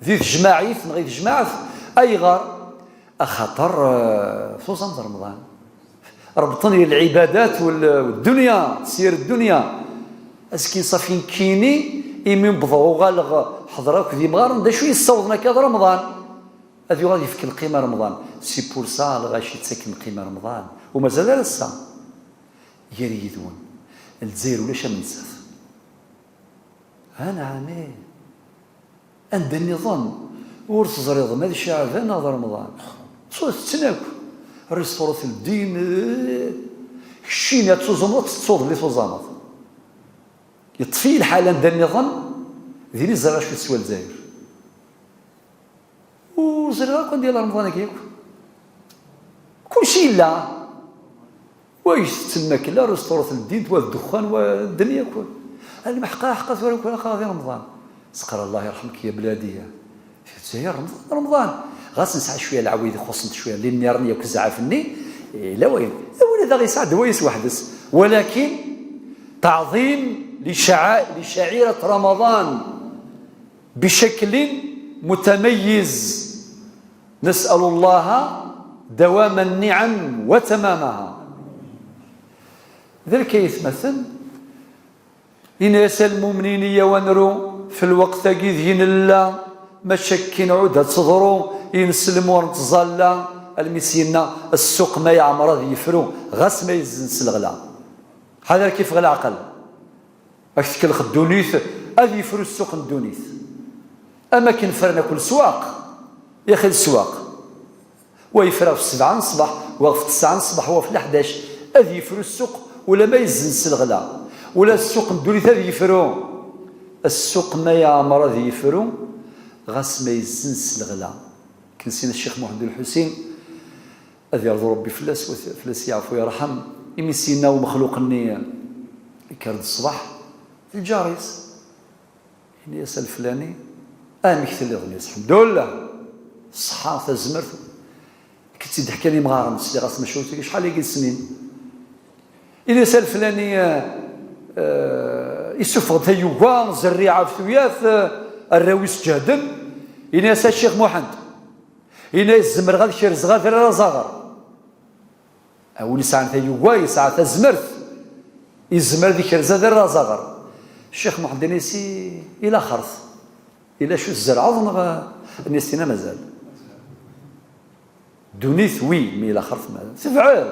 di tejmaɛit neɣ di tejmaɛt. Ayɣer? Axaṭer, eh, tuẓameḍ Remḍan. Rebṭen i lɛibadat wal-, d ddunya, sir ddunya. Azekka ṣafi nekkini, imi wwḍeɣ uɣaleɣ ḥeḍreɣ akked yimɣaren, d acu yessawḍen akka d Remḍan? Ad yuɣal yefk lqima Remḍan. C'est pour ça lɣaci ttaken lqima Remḍan. U mazal ar ass-a. Gar yid-wen, Lezzayer ulac am nettat. Anɛam ih. Anda nniḍen ur teẓriḍ ma d Caɛban neɣ d Remḍan. Ttwatetten akk. Restaurant ldin, eh, keččini ad tuẓumeḍ, ad tettuḍ belli tuẓameḍ. Yeṭṭef-iyi lḥal anda nniḍen, din i ẓriɣ acu teswa Lezzayer. Ur ẓriɣ akk anda yella Remḍan-agi akk. Kulci yella. Wa itetten lmakla, restaurant ldin, wa ddexxan, wa ddnna akk. Lmeḥqa, ḥqa tura akk aql-aɣ di Remḍan. Teqqar: "Allah yerḥem-k ya bladi." Lezzayer, Remḍan, Remḍan. Ɣas nesɛa cwiya leɛwayed ixuṣṣen cwiya, li nniren yakk zzɛaf-nni, eh, la wayen. La wayen daɣ yesɛa ddwa-is weḥd-s. Walakin, taɛḍim li ca'a-, li ca'irat Ramaḍan. بشكل متميز. نسأل الله دوام النعم وتمامها. D lkayt maten, ini-as: "A lmumnin, iyyaw ad nru f lweqt-agi deg nella, mačči akken ɛud ad teḍru, i neslem ur nettẓalla." Almi s-yenna: "Ssuq ma yeɛmer ad yefru, ɣas ma yezzen s leɣla." Ḥader kif ɣ leɛqel. Ad k-tkellex ddunit, ad yefru ssuq n ddunit. Am akken ffren akk leswaq, yaxi leswaq. Wa yefra ɣef sebɛa n ṣṣbeḥ, wa ɣef tesɛa n ṣṣbeḥ, wa ɣef leḥdac. Ad yefru ssuq, ula ma yezzen s leɣla. Ula ssuq n ddunit ad yefru. Ssuq ma yeɛmer ad yefru, ɣas ma yezzen s leɣla. Kensin Ccix Muḥend Ulḥusin, ad yerḍu Rebbi fell-as, wa t-, fell-as yeɛfu yerḥem, imi s-yenna umexluq-nni, yekker-d ṣṣbeḥ, d lǧar-is. Ini-as: "A leflani, amek telliḍ?" Ini-as: "Ḥemdullah, ṣṣeḥḥa, tazmert." K-tt-id-ḥkan imɣaren, sliɣ-as tmacahut-agi acḥal-agi n snin. Ini-as: "A leflani, eh, eh, isuffeɣ-d tayuga, zerriɛa ɣef tuyat, eh, arraw-is ǧehden." Ini-as: "A Ccix Muḥend." Ini-as: "Zemreɣ ad kerzeɣ adrar azaɣer." A win yesɛan tayuga, yesɛa tazmert, yezmer ad ikerz adrar azaɣer. Ccix Muḥend ini-as: "I, i laxert, ila acu tzerɛeḍ neɣ?" Ini-as: "Tina mazal." Ddunit, wi, mi laxert mazal. Tebɛed.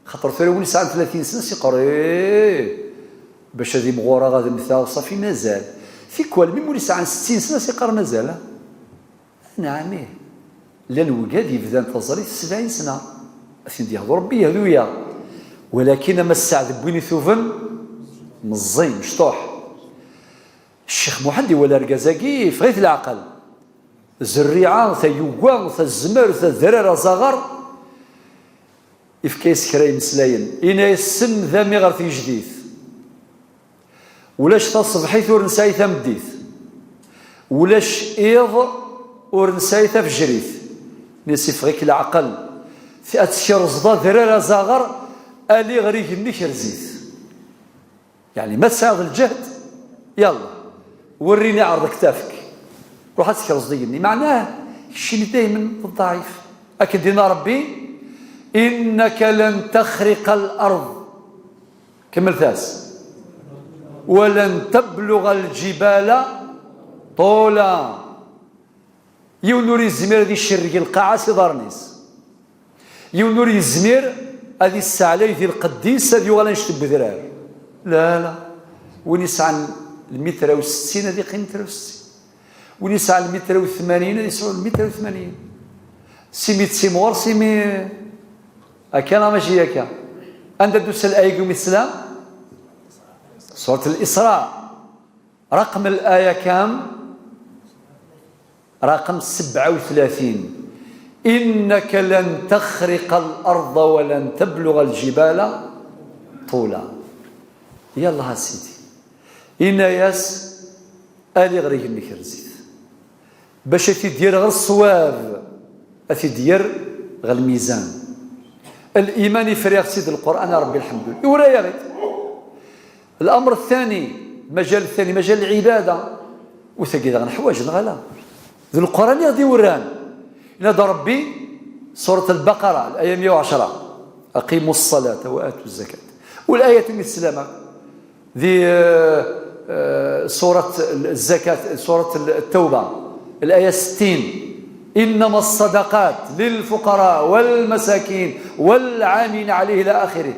Xaṭer tura win yesɛan tlatin sna, siqer, eh, bac ad imɣureɣ, ad mmteɣ, ṣafi mazal. Tikwal, mi win yesɛan settin sna, siqer mazal, ah? Anɛam ih. Llan wigad yebdan taẓallit sebɛin sna. Ad ten-d-yehdu Rebbi, yehdu-yaɣ. Walakin ama sseɛd n win ituben, meẓẓi, mecṭuḥ. Ccix Muḥend iwala argaz-agi, yeffeɣ-it leɛqel. Zerriɛa, tayuga, tazmert, adrar, azaɣer. Ifka-yas kra imeslayen. Ini-as: "Senned-am ɣer tgejdit." Ulac taṣebḥit ur nesɛi tameddit. Ulac iḍ ur nesɛi tafejrit. Nis iffeɣ-ik leɛqel. Ad tkerzeḍ adrar azaɣer, ali ɣer igenni, kerz-it. Yeɛni ma tesɛiḍ lǧehd, yalla, werri-ni, ɛreḍ aktaf-ik. Ruḥ ad tkerzeḍ igenni. Meɛnah, keččini daymen d ḍɛif. Akken d-yenna Rebbi: إنك لن تخرق الأرض. Kemmlet-as. ولن تبلغ الجبال طولا. Yiwen ur yezmir ad icerreg lqaɛa s iḍarren-is. Yiwen ur yezmir ad isseɛlay di lqedd-is, ad yuɣal annect n wedrar. La, la. Win yesɛan lmitra u settin ad iqqim mitra u settin. Win yesɛan lmitra u tmanin ad yesɛu lmitra u tmanin. Simi d timɣur, simi akka neɣ mačči akka. Anda d-tusa laya umi teslam? Surat al-Isra. Raqem laya kam? Raqem sebɛa u tlatin. إنك لن تخرق الأرض ولن تبلغ الجبال طولا. Yallah a Sidi. Inna-yas: ali ɣer igenni, kerz-it. Bac ad t-id-yerr ɣer ṣṣwab, ad t-id-yerr ɣer lmizan. Liman ifriɣ-t-id Lqur'an, a Rebbi, lḥemdulillah. Iwra-yaɣ-id. Lamr ttani, lmajal ttani, majal lɛibada. U tagi daɣen ḥwaǧ, neɣ ala? D Lqur'an i ɣ-d-iwran. Yenna-d Rebbi, surat Lbaqara, laya meyya u ɛecṛa: أقيموا الصلاة وآتوا الزكاة. U layat umi teslam di, eh, eh, surat Zzakat, surat Ttawba, laya settin: إنما الصدقات للفقراء والمساكين والعاملين عليه إلى آخره.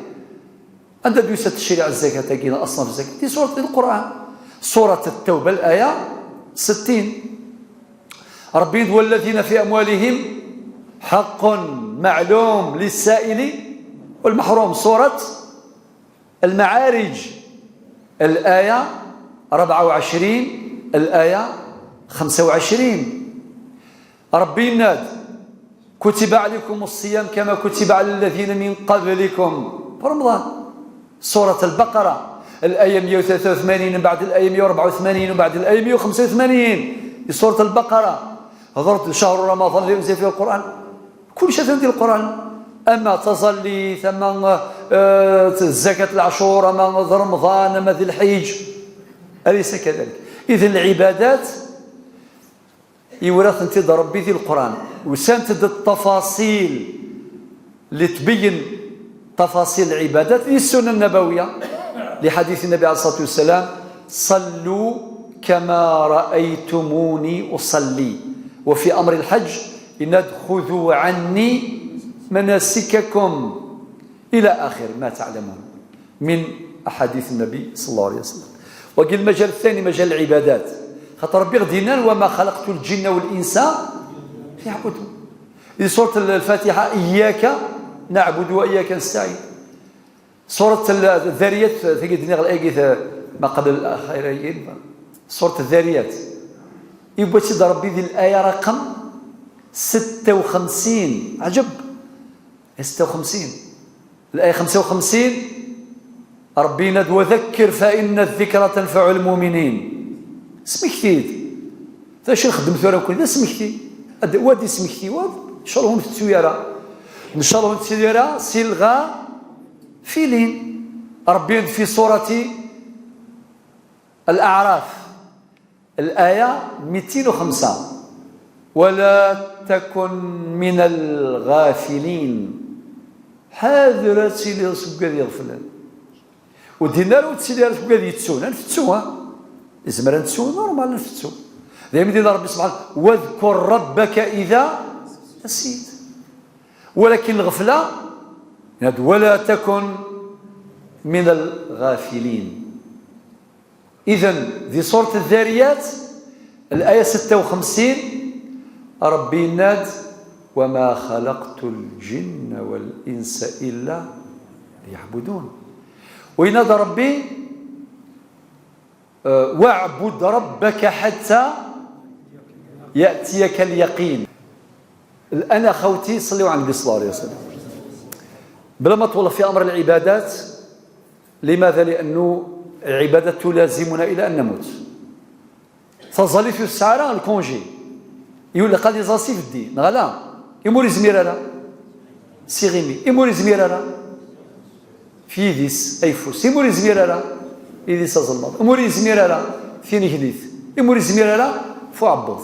Anda d-yusa tecri zzakat-agi, neɣ aṣnaf zzakat? Di surat, di Lqur'an. Surat Ttawba, laya settin. Rebbi yenna-d: والذين في أموالهم حق معلوم للسائل والمحروم. Surat Lmaɛarij, laya rebɛa u ɛecrin, laya xemsa u ɛecrin. Rebbi yenna-d: كتب عليكم الصيام كما كتب على الذين من قبلكم. Fi Remḍan. Surat Lbaqara, laya meyya u tlata u tmanin, mbeɛd laya meyya u rebɛa u tmanin, mbeɛd laya meyya u xemsa u tmanin. Di surat Lbaqara, hedṛet-d: شهر رمضان الذي أنزل فيه القرآن. Kullec atan di Lqur'an. Ama taẓallit, ama, eh, zzakat leɛcur, ama d Remḍan, ama d lḥiǧ. Alaysa kadalik? Idan lɛibadat, yura-tent-id Rebbi di Lqur'an. Usant-d ttafaṣil li tbeyyen ttafaṣil lɛibadat di ssunna nnabawiya, li ḥadit Nnabi ɛalayhi ṣṣalatu wassalam: صلوا كما رأيتموني أصلي. وفي أمر الحج، yenna-d: خذوا عني مناسككم إلى آخر ما تعلمون من أحاديث النبي صلى الله عليه وسلم. Wagi lmajal ttani, majal lɛibadat. Xaṭer Rebbi ɣ-d-yenna: وما خلقت الجن والإنس ليعبدون. Di surat Lfatiḥa: إياك نعبد وإياك نستعين. Surat Ddariyat, tagi d-nniɣ laya, ma qabel axir-agi, surat Ddariyat. Yewwi-tt-id Rebbi di laya raqem setta u xemsin. Ɛǧeb. Setta u xemsin. Laya xemsa u xemsin, Rebbi yenna-d: وذكر فإن الذكرى تنفع المؤمنين. Smekti-d. D acu i nxeddem tura nekkni? D asmekti. Ad, wa d ismekti, wa d, ncallah ur ntettu ara. Ncallah ur ntettu ara si lɣafilin. Rebbi yenna-d fi surati Al-A'raf, laya mitin u xemsa: ولا تكن من الغافلين. Ḥader ad tiliḍ seg wigad iɣeflen. Ur d-yenna ara ur ttili ara seg wigad yettun. Ad nfettu, ha? Izmer ad nettu, normal, ad nfettu. Daymi d-yenna Rebbi subḥanahu: واذكر ربك إذا نسيت. Walakin lɣefla, yenna-d: ولا تكن من الغافلين. Idan, di surat Ddariyat, laya setta u xemsin, Rebbi yenna-d: وما خلقت الجن والإنس إلا ليعبدون. U yenna-d Rebbi, eh, واعبد ربك حتى يأتيك اليقين. الآن أخوتي، صلوا على النبي صلى الله عليه وسلم. بلا ما نطول في أمر العبادات، لماذا؟ لأنه العبادة تلازمنا إلى أن نموت. Taẓallit ur tesɛi ara lkunji. Yulaq ad iẓẓal s ibeddi, neɣ ala? Imi ur yezmir ara, s iɣimi. Imi ur yezmir ara, f yidis ayeffus. Imi ur yezmir ara, yidis azelmaḍ. Imi ur yezmir ara, tineglit. Imi ur yezmir ara, f uɛebbuḍ.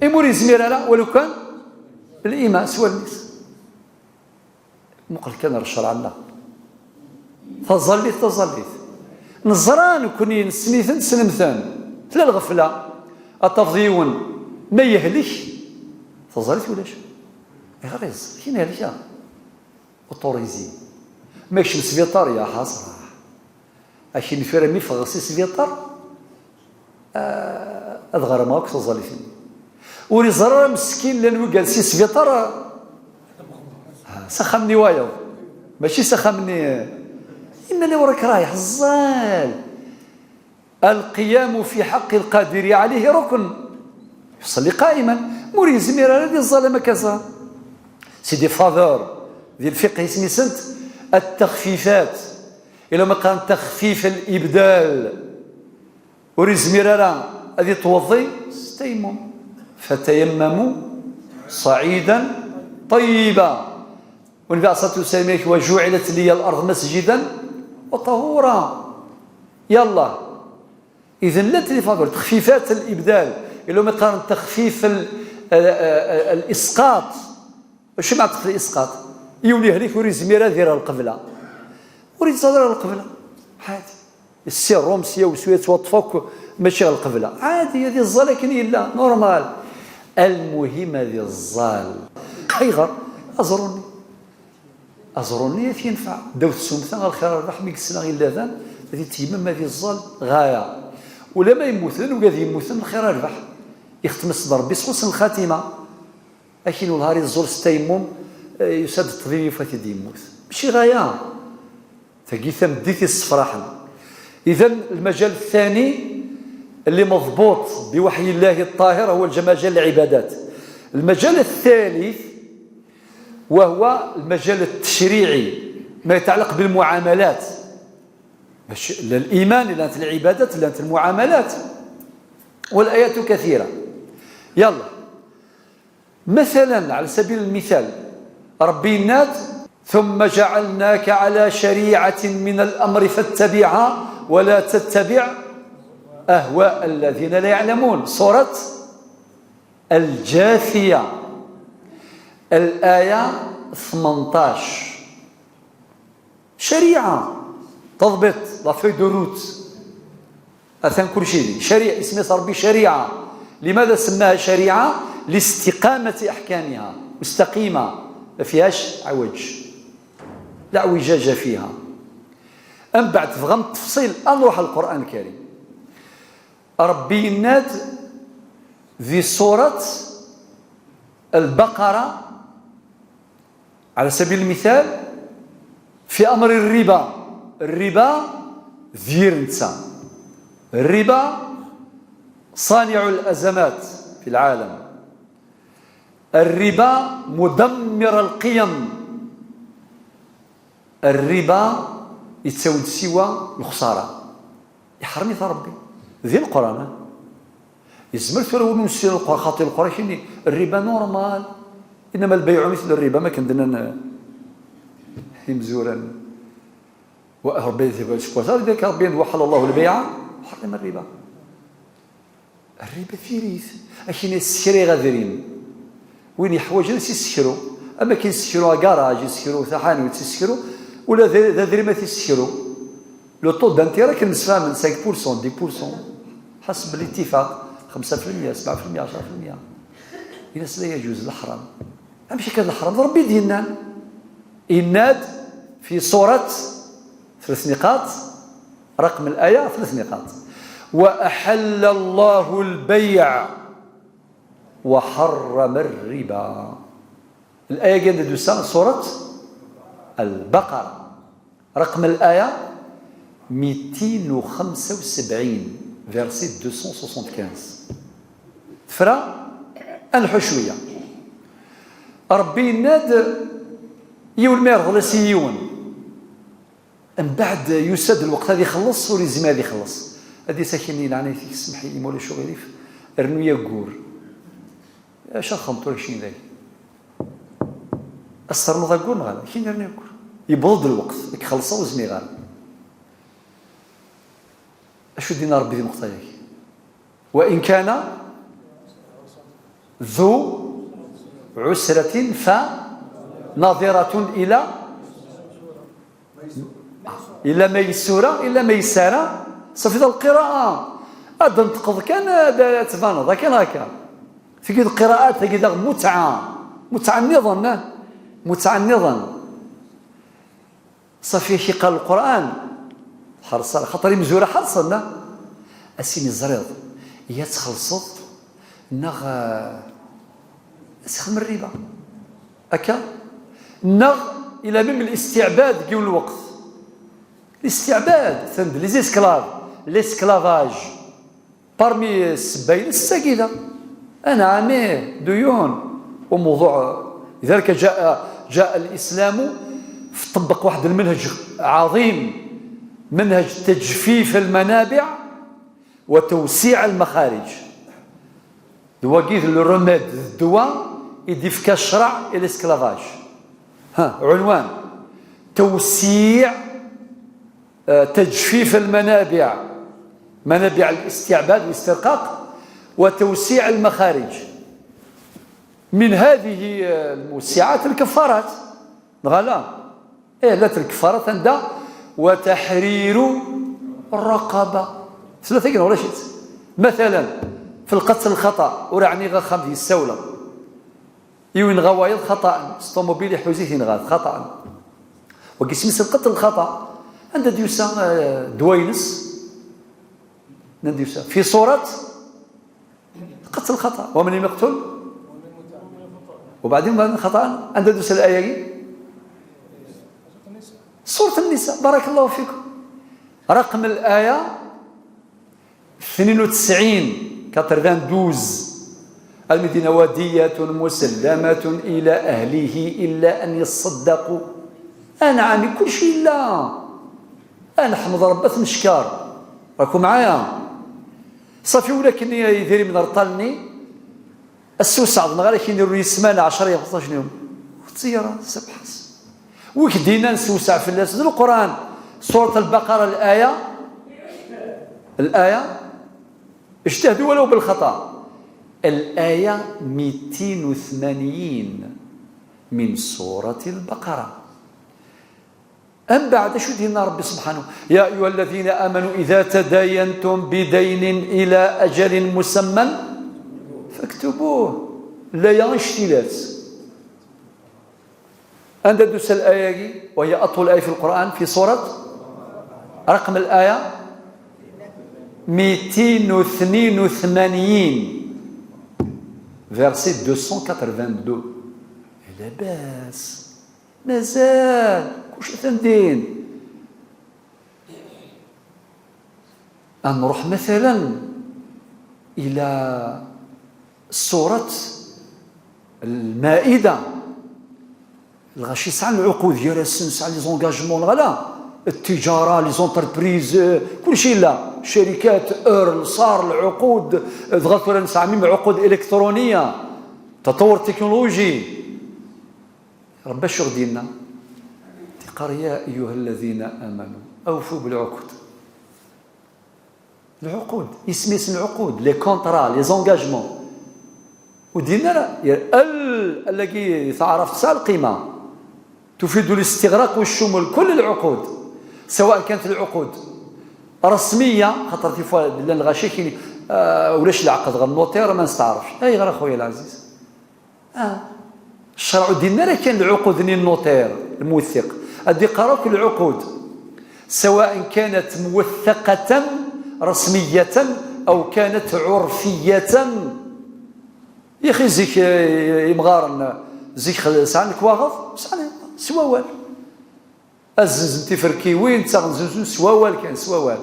Imi ur yezmir ara, walu kan liman s wallen-is. Muqel kan ar ccṛeɛ-nneɣ. Taẓallit, taẓallit. Neẓra nekkni, nessen-iten, tessnem-ten. Tella lɣefla. Ad tafeḍ yiwen ma yehlek, taẓallit ulac. Ayɣer yeẓẓel? Akken yehlek-a. Autorisé. Ma yekcem sbiṭar, ya ḥasra. Akken tura mi ffɣeɣ si sbiṭar, ah, ad ɣermeɣ akk taẓallit-nni. Ur iẓerr ara meskin, llan wigad si sbiṭar, ah, s axxam-nni wayeḍ. Mačči s axxam-nni. Imal ur ak-rayeḥ, ẓẓal. القيام في حق القادر عليه ركن. يصلي قائما. Ma ur yezmir ara ad iẓẓal am akka ẓẓal. C'est des faveurs. Di lfiqh isem-isent التخفيفات. Ila ma qqaren تخفيف الإبدال. Ur yezmir ara ad yettweḍḍi s tayammum. فتيمموا صعيدا طيبا. Wa Nnbi ɛalayhi ṣṣalatu wa ssalam, وجعلت لي الأرض مسجدا وطهورا. Yallah. Idan llant les faveurs, تخفيفات الإبدال. Ila ma qqaren تخفيف ال-, ال-, ال-, الإسقاط. Acu meɛna تخفيف الإسقاط? Yiwen yehlek ur yezmir ad yerr ɣer lqebla. Ur yeẓẓal ara ɣer lqebla. Ɛadi. Ssirum sya u sya yettwaṭṭef akk, mačči ɣer lqebla. Ɛadi, ad iẓẓal akken yella, normal. Almuhim ad iẓẓal. Ayɣer? Aẓru-nni. Aẓru-nni ad t-yenfeɛ. Ddaw tsumta, lxir rrbeḥ, mi yesla i lladan, ad yettgemmim ad iẓẓal ɣaya. Ulamma yemmuten, ugad yemmuten, lxir rrbeḥ. Ixtem-as-d Rebbi s حسن الخاتمة. Akin wellah ar iẓẓul s tayammum, eh, yusa-d ṭṭbib yufa-t-id yemmut. Mačči ɣaya. Tagi tameddit yessefraḥen. إذن المجال الثاني اللي مضبوط بوحي الله الطاهر هو مجال العبادات. المجال الثالث وهو المجال التشريعي، ما يتعلق بالمعاملات. باش لا الإيمان، لا العبادات، لا المعاملات. والآيات كثيرة. يلا. مثلا، على سبيل المثال، ربي يناد: "ثم جعلناك على شريعة من الأمر فاتبعها ولا تتبع أهواء الذين لا يعلمون". سورة الجاثية، الآية ثمنطاش. شريعة، تضبط، la feuille de route. Atan kulci din. شريعة، اسم ربي شريعة. لماذا سماها شريعة؟ لاستقامة أحكامها، مستقيمة، ما فيهاش عوج، لا اعوجاج فيها. أم بعد تبغى التفصيل، نروح للقرآن الكريم. ربي يناد في سورة البقرة، على سبيل المثال، في أمر الربا. الربا ذير نتا. الربا صانع الأزمات في العالم. الربا مدمر القيم. الربا يتساوي سوى الخسارة. Iḥrem-it Ṛebbi. Di Leqran, ah. Yezmer tura win ur nessin Leqran, xaṭi Leqran kini, الربا normal. إنما البيع مثل الربا, ma ken-d-nnan, eh, imzuran. Wa Ṛebbi, seg wass-a, ذلك Ṛebbi, وأحل الله البيع وحرم الربا. الربا diri-t. Akin yessekra adrim. Win yeḥwaǧen ad s-yessekru. Am akken yessekru agaraj, yessekru taḥanut, yessekru ula d, d adrim ad t-yessekru. Le taux d'intérêt akken msefhamen, cinq pour cent, dix pour cent. حسب الاتفاق، خمسة في المية، سبعة في المية، عشرة في المية. Ini-as لا يجوز, leḥram. Amek akka d leḥram? D Ṛebbi i d-yennan. Yenna-d fi surat, ثلاث نقاط, رقم الآية ثلاث نقاط. وأحل الله البيع وحرم الربا. الآية كانت دوسا سورة البقرة. رقم الآية ميتين وخمسة وسبعين, verset deux cent soixante-quinze. Tefra, ad nḥu cwiya. Ṛebbi yenna-d, yiwen ma yerḍel-as i yiwen, Mbeɛd yusa-d lweqt ad ixelleṣ, ur yezmir ad ixelleṣ. Ad d-yas akkin-nni, leɛnayet-ik, semmeḥ-iyi ma ulac uɣilif, rnu-yi aggur. Acu ara xedmeɣ tura keččini dagi? Ad s-ternuḍ aggur neɣ ala? Akkin rnu aggur. Yewweḍ-d lweqt, ad k-xellṣeɣ ur zmireɣ ara. Acu d-yenna Ṛebbi di lweqt-agi? وإن كان ذو عسرة فنظرة إلى، إلى ميسورة، إلى ميسرة. صافي، القراءة. Ad d-tenṭqeḍ kan, ad, ad tbaneḍ, akken akka. Tagi d qiraءat, tagi daɣ متعة. متعة نظن، متعة نظن. Ṣafi, ak-iqqar Lqur'an, ḥerṣ, xaṭer imezwura ḥerṣen, a s-ini ẓriɣ, ya txellṣeḍ, neɣ, eh, ad txedmeḍ rriba. Akka? Neɣ ila même الاستعباد deg yiwen lweqt. الاستعباد, tend-, les esclaves, l'esclavage. Parmi ssebba-ines d tagi da. Anɛam, ih, duyun. وموضوع ذلك جاء، جاء الإسلام فطبق واحد المنهج عظيم، منهج تجفيف المنابع وتوسيع المخارج. D wagi d le remède, d ddwa i d-ifka ccreɛ i l'esclavage. Ha, عنوان: توسيع آه، تجفيف المنابع، منابع الاستعباد والاسترقاق، وتوسيع المخارج. من هذه، آه، الموسعات الكفارات. Neɣ ala? إيه، لا الكفارات عندها وتحرير الرقبة. ثلاثة جنيه ولا شيء. مثلًا، في القتل الخطأ، ورعني غا خام ديال السولة. Yiwen yenɣa wayeḍ xaṭaɛen, s ṭumubil iḥuz-it, yenɣa-t xaṭaɛen. Wagi isem-is lqetl xaṭa. Anda d-yusa, eh, ddwa-ines? Anda d-yusa? في سورة القتل خطأ. ومن يقتل؟ وبعدين، بعدين خطأ. Anda d-yusa الآية-agi? سورة النساء. بارك الله فيكم. رقم الآية اثنين وتسعين، quatre-vingt-douze. المدينة: ودية مسلمة إلى أهله إلا أن يصدقوا. أنعم، كل شيء لا. أنا نحمد ربي، نشكر. راكم معايا؟ صافي، ولكن يا يديري من رطالني. السوسع، نغير كي نديرو لي سمانة عشرة يوم، خمسطاش يوم. تزير، سبحان. ويك دينا نسوسع في الناس. القرآن، سورة البقرة، الآية، الآية، اجتهدوا ولو بالخطأ. الآية ميتين وثمانين من سورة البقرة. أم بعد، شو دينا ربي سبحانه؟ يا أيها الذين آمنوا إذا تداينتم بدين إلى أجل مسمى فاكتبوه. لا يا اشتلات. Anda d-tusa الآية-agi, وهي أطول آية في القرآن, في سورة, رقم الآية ميتين وثنين وثمانين, verset deux cent quatre-vingt-deux. Labas, mazal, kullec atan din. Ad nruḥ, مثلًا, إلى سورة المائدة. Lɣaci sɛan lɛuqud gar-asen, sɛan les engagements, neɣ ala? التجارة, les entreprises, kullec yella. الشركات, ur, lṣar, lɛuqud, dɣa tura nesɛa même عقود إلكترونية, تطور التكنولوجي. Rebbi acu ɣ-d-yenna? Tiqqar: يا أيها الذين آمنوا أوفوا بالعقود. Lɛuqud, isem-is lɛuqud, les contrats, les engagements. Ur d-yenni ara, yer-, al, allagi taɛrabt tesɛa lqima. تفيد الاستغراق والشمول, كل العقود, سواء كانت العقود رسمية, خاطر des fois llan lɣaci kini, ah, ulac lɛeqd ɣer notaire, ma nesteɛrfx. Ayɣer a xuya lɛziz? Ah. Ccreɛ ur d-yenni ara kan lɛuqud-nni n notaire, الموثق. Ad d-iqqar akk العقود, سواء كانت موثقة رسمية أو كانت عرفية. Yaxi zik, eh, imɣaren, zik xel-, sɛan lekwaɣeḍ, sɛan s wawal. Ad zzenzen tiferkiwin, ttaɣen zunzun s wawal kan, s wawal.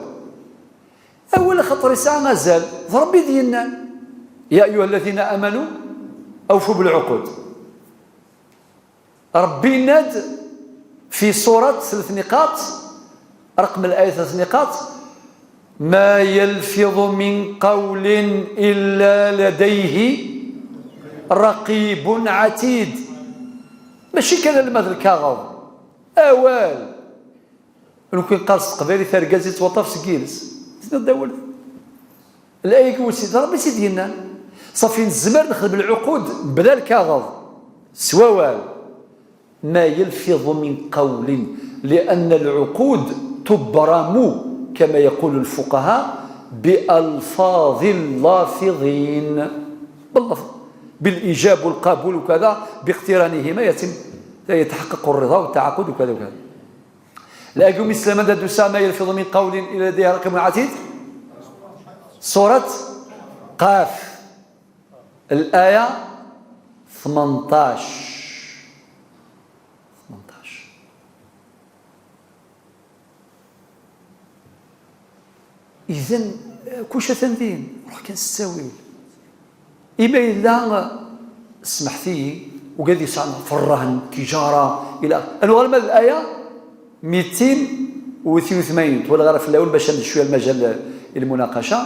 Awal axaṭer yesɛa azal, d Rebbi i d-yennan: يا أيها الذين آمنوا أوفوا بالعقود. Rebbi yenna-d في سورة, ثلاث نقاط, رقم الآية ثلاث نقاط: ما يلفظ من قول إلا لديه رقيب عتيد. ماشي كان المثل كاغض أوال. ممكن قال استقبالي ترقزي توطف سجيلس. سنة دول. الآية يقول سيدي ربي سيدي ينان. صافي نزمر نخدم العقود بلا الكاغض. سواوال. ما يلفظ من قول، لأن العقود تبرم كما يقول الفقهاء بألفاظ اللافظين، باللفظ، بالإيجاب والقبول وكذا، باقترانهما يتم، يتحقق الرضا والتعاقد وكذا وكذا. لا يقوم الإسلام ذا دوسا ما يلفظ من قول إلا لديه رقيب عتيد. سورة قاف. الآية ثمنطاش. ثمنطاش. إذن، آه، كلشي ثانيين، روح كان ستاويل. إما إلا، آه، سمحتي، وقال يسعنا في الرهن، تجارة، إلى أنو غير ما الآية ميتين وثنين وثمانين، ولا غير في الأول باش ندير شوية المجال للمناقشة.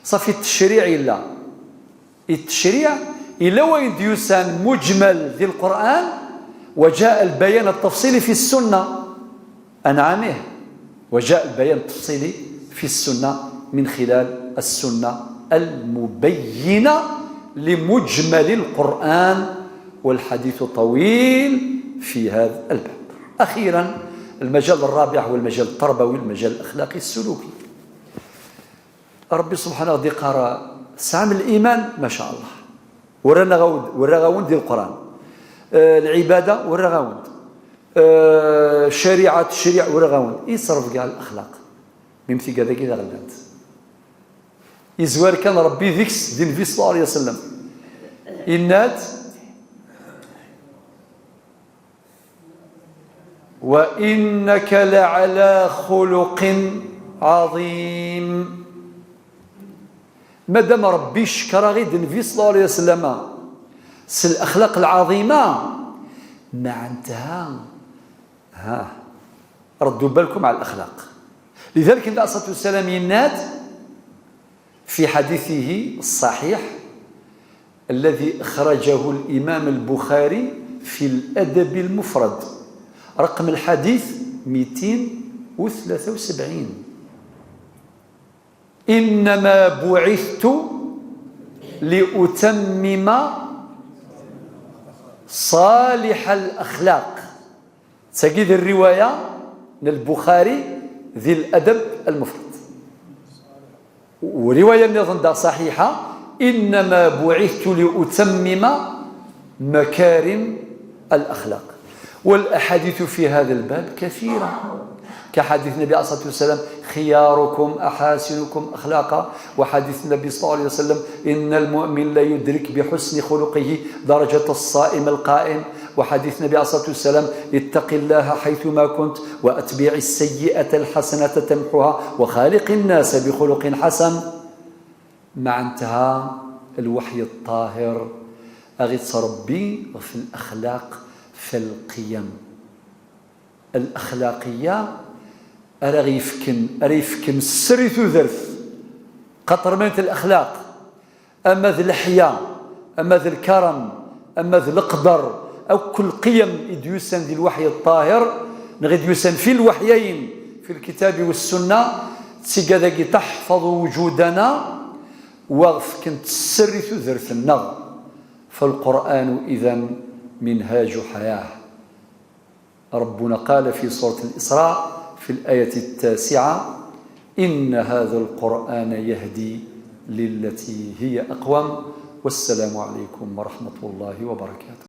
صافي التشريع إلا التشريع إلا وين ديوسان مجمل ذي القرآن، وجاء البيان التفصيلي في السنة. أنعمه. وجاء البيان التفصيلي في السنة من خلال السنة المبينة لمجمل القرآن، والحديث طويل في هذا الباب. أخيرا، المجال الرابع هو المجال التربوي، المجال الأخلاقي السلوكي. ربي سبحانه غادي يقرا سعام الإيمان، ما شاء الله. ورانا غاود، ورا غاوند ديال القرآن. آه، العبادة ورا غاوند. آه، الشريعة، التشريع ورا غاوند. يصرف كاع الأخلاق. ميمتي كذا كذا غلانت. يزوار كان ربي ذيكس دي النبي صلى الله عليه وسلم. إنات وإنك لعلى خلق عظيم. مادام ربي شكر غير النبي صلى الله عليه وسلم، س الأخلاق العظيمة، معناتها، ها، ردوا بالكم على الأخلاق. لذلك النبي عليه الصلاة والسلام ينات في حديثه الصحيح الذي أخرجه الإمام البخاري في الأدب المفرد، رقم الحديث ميتين وثلاثة وسبعين: إنما بعثت لأتمم صالح الأخلاق. تجد الرواية للبخاري ذي الأدب المفرد. ورواية نظن دا صحيحة: إنما بعثت لأتمم مكارم الأخلاق. والأحاديث في هذا الباب كثيرة، كحديث النبي عليه الصلاة والسلام: خياركم أحاسنكم أخلاقا، وحديث النبي صلى الله عليه وسلم: إن المؤمن لا يدرك بحسن خلقه درجة الصائم القائم، وحديث النبي عليه الصلاة والسلام: اتق الله حيثما كنت وأتبع السيئة الحسنة تمحها وخالق الناس بخلق حسن. معناتها الوحي الطاهر أغي تربي في الأخلاق، في القيم الأخلاقية، أرى غيفكن، أرى يفكن السر ثوذرث. قطر من الأخلاق، أما ذي الحياء، أما ذي الكرم، أما ذي القدر، أو كل قيم إديوسان ذي الوحي الطاهر، نغيد يوسان في الوحيين، في الكتاب والسنة، تسيقا ذاكي تحفظ وجودنا، وغف كنت السر ثوذرث النغ. فالقرآن إذن منهاج حياة. ربنا قال في سورة الإسراء في الآية التاسعة: إن هذا القرآن يهدي للتي هي أقوم. والسلام عليكم ورحمة الله وبركاته.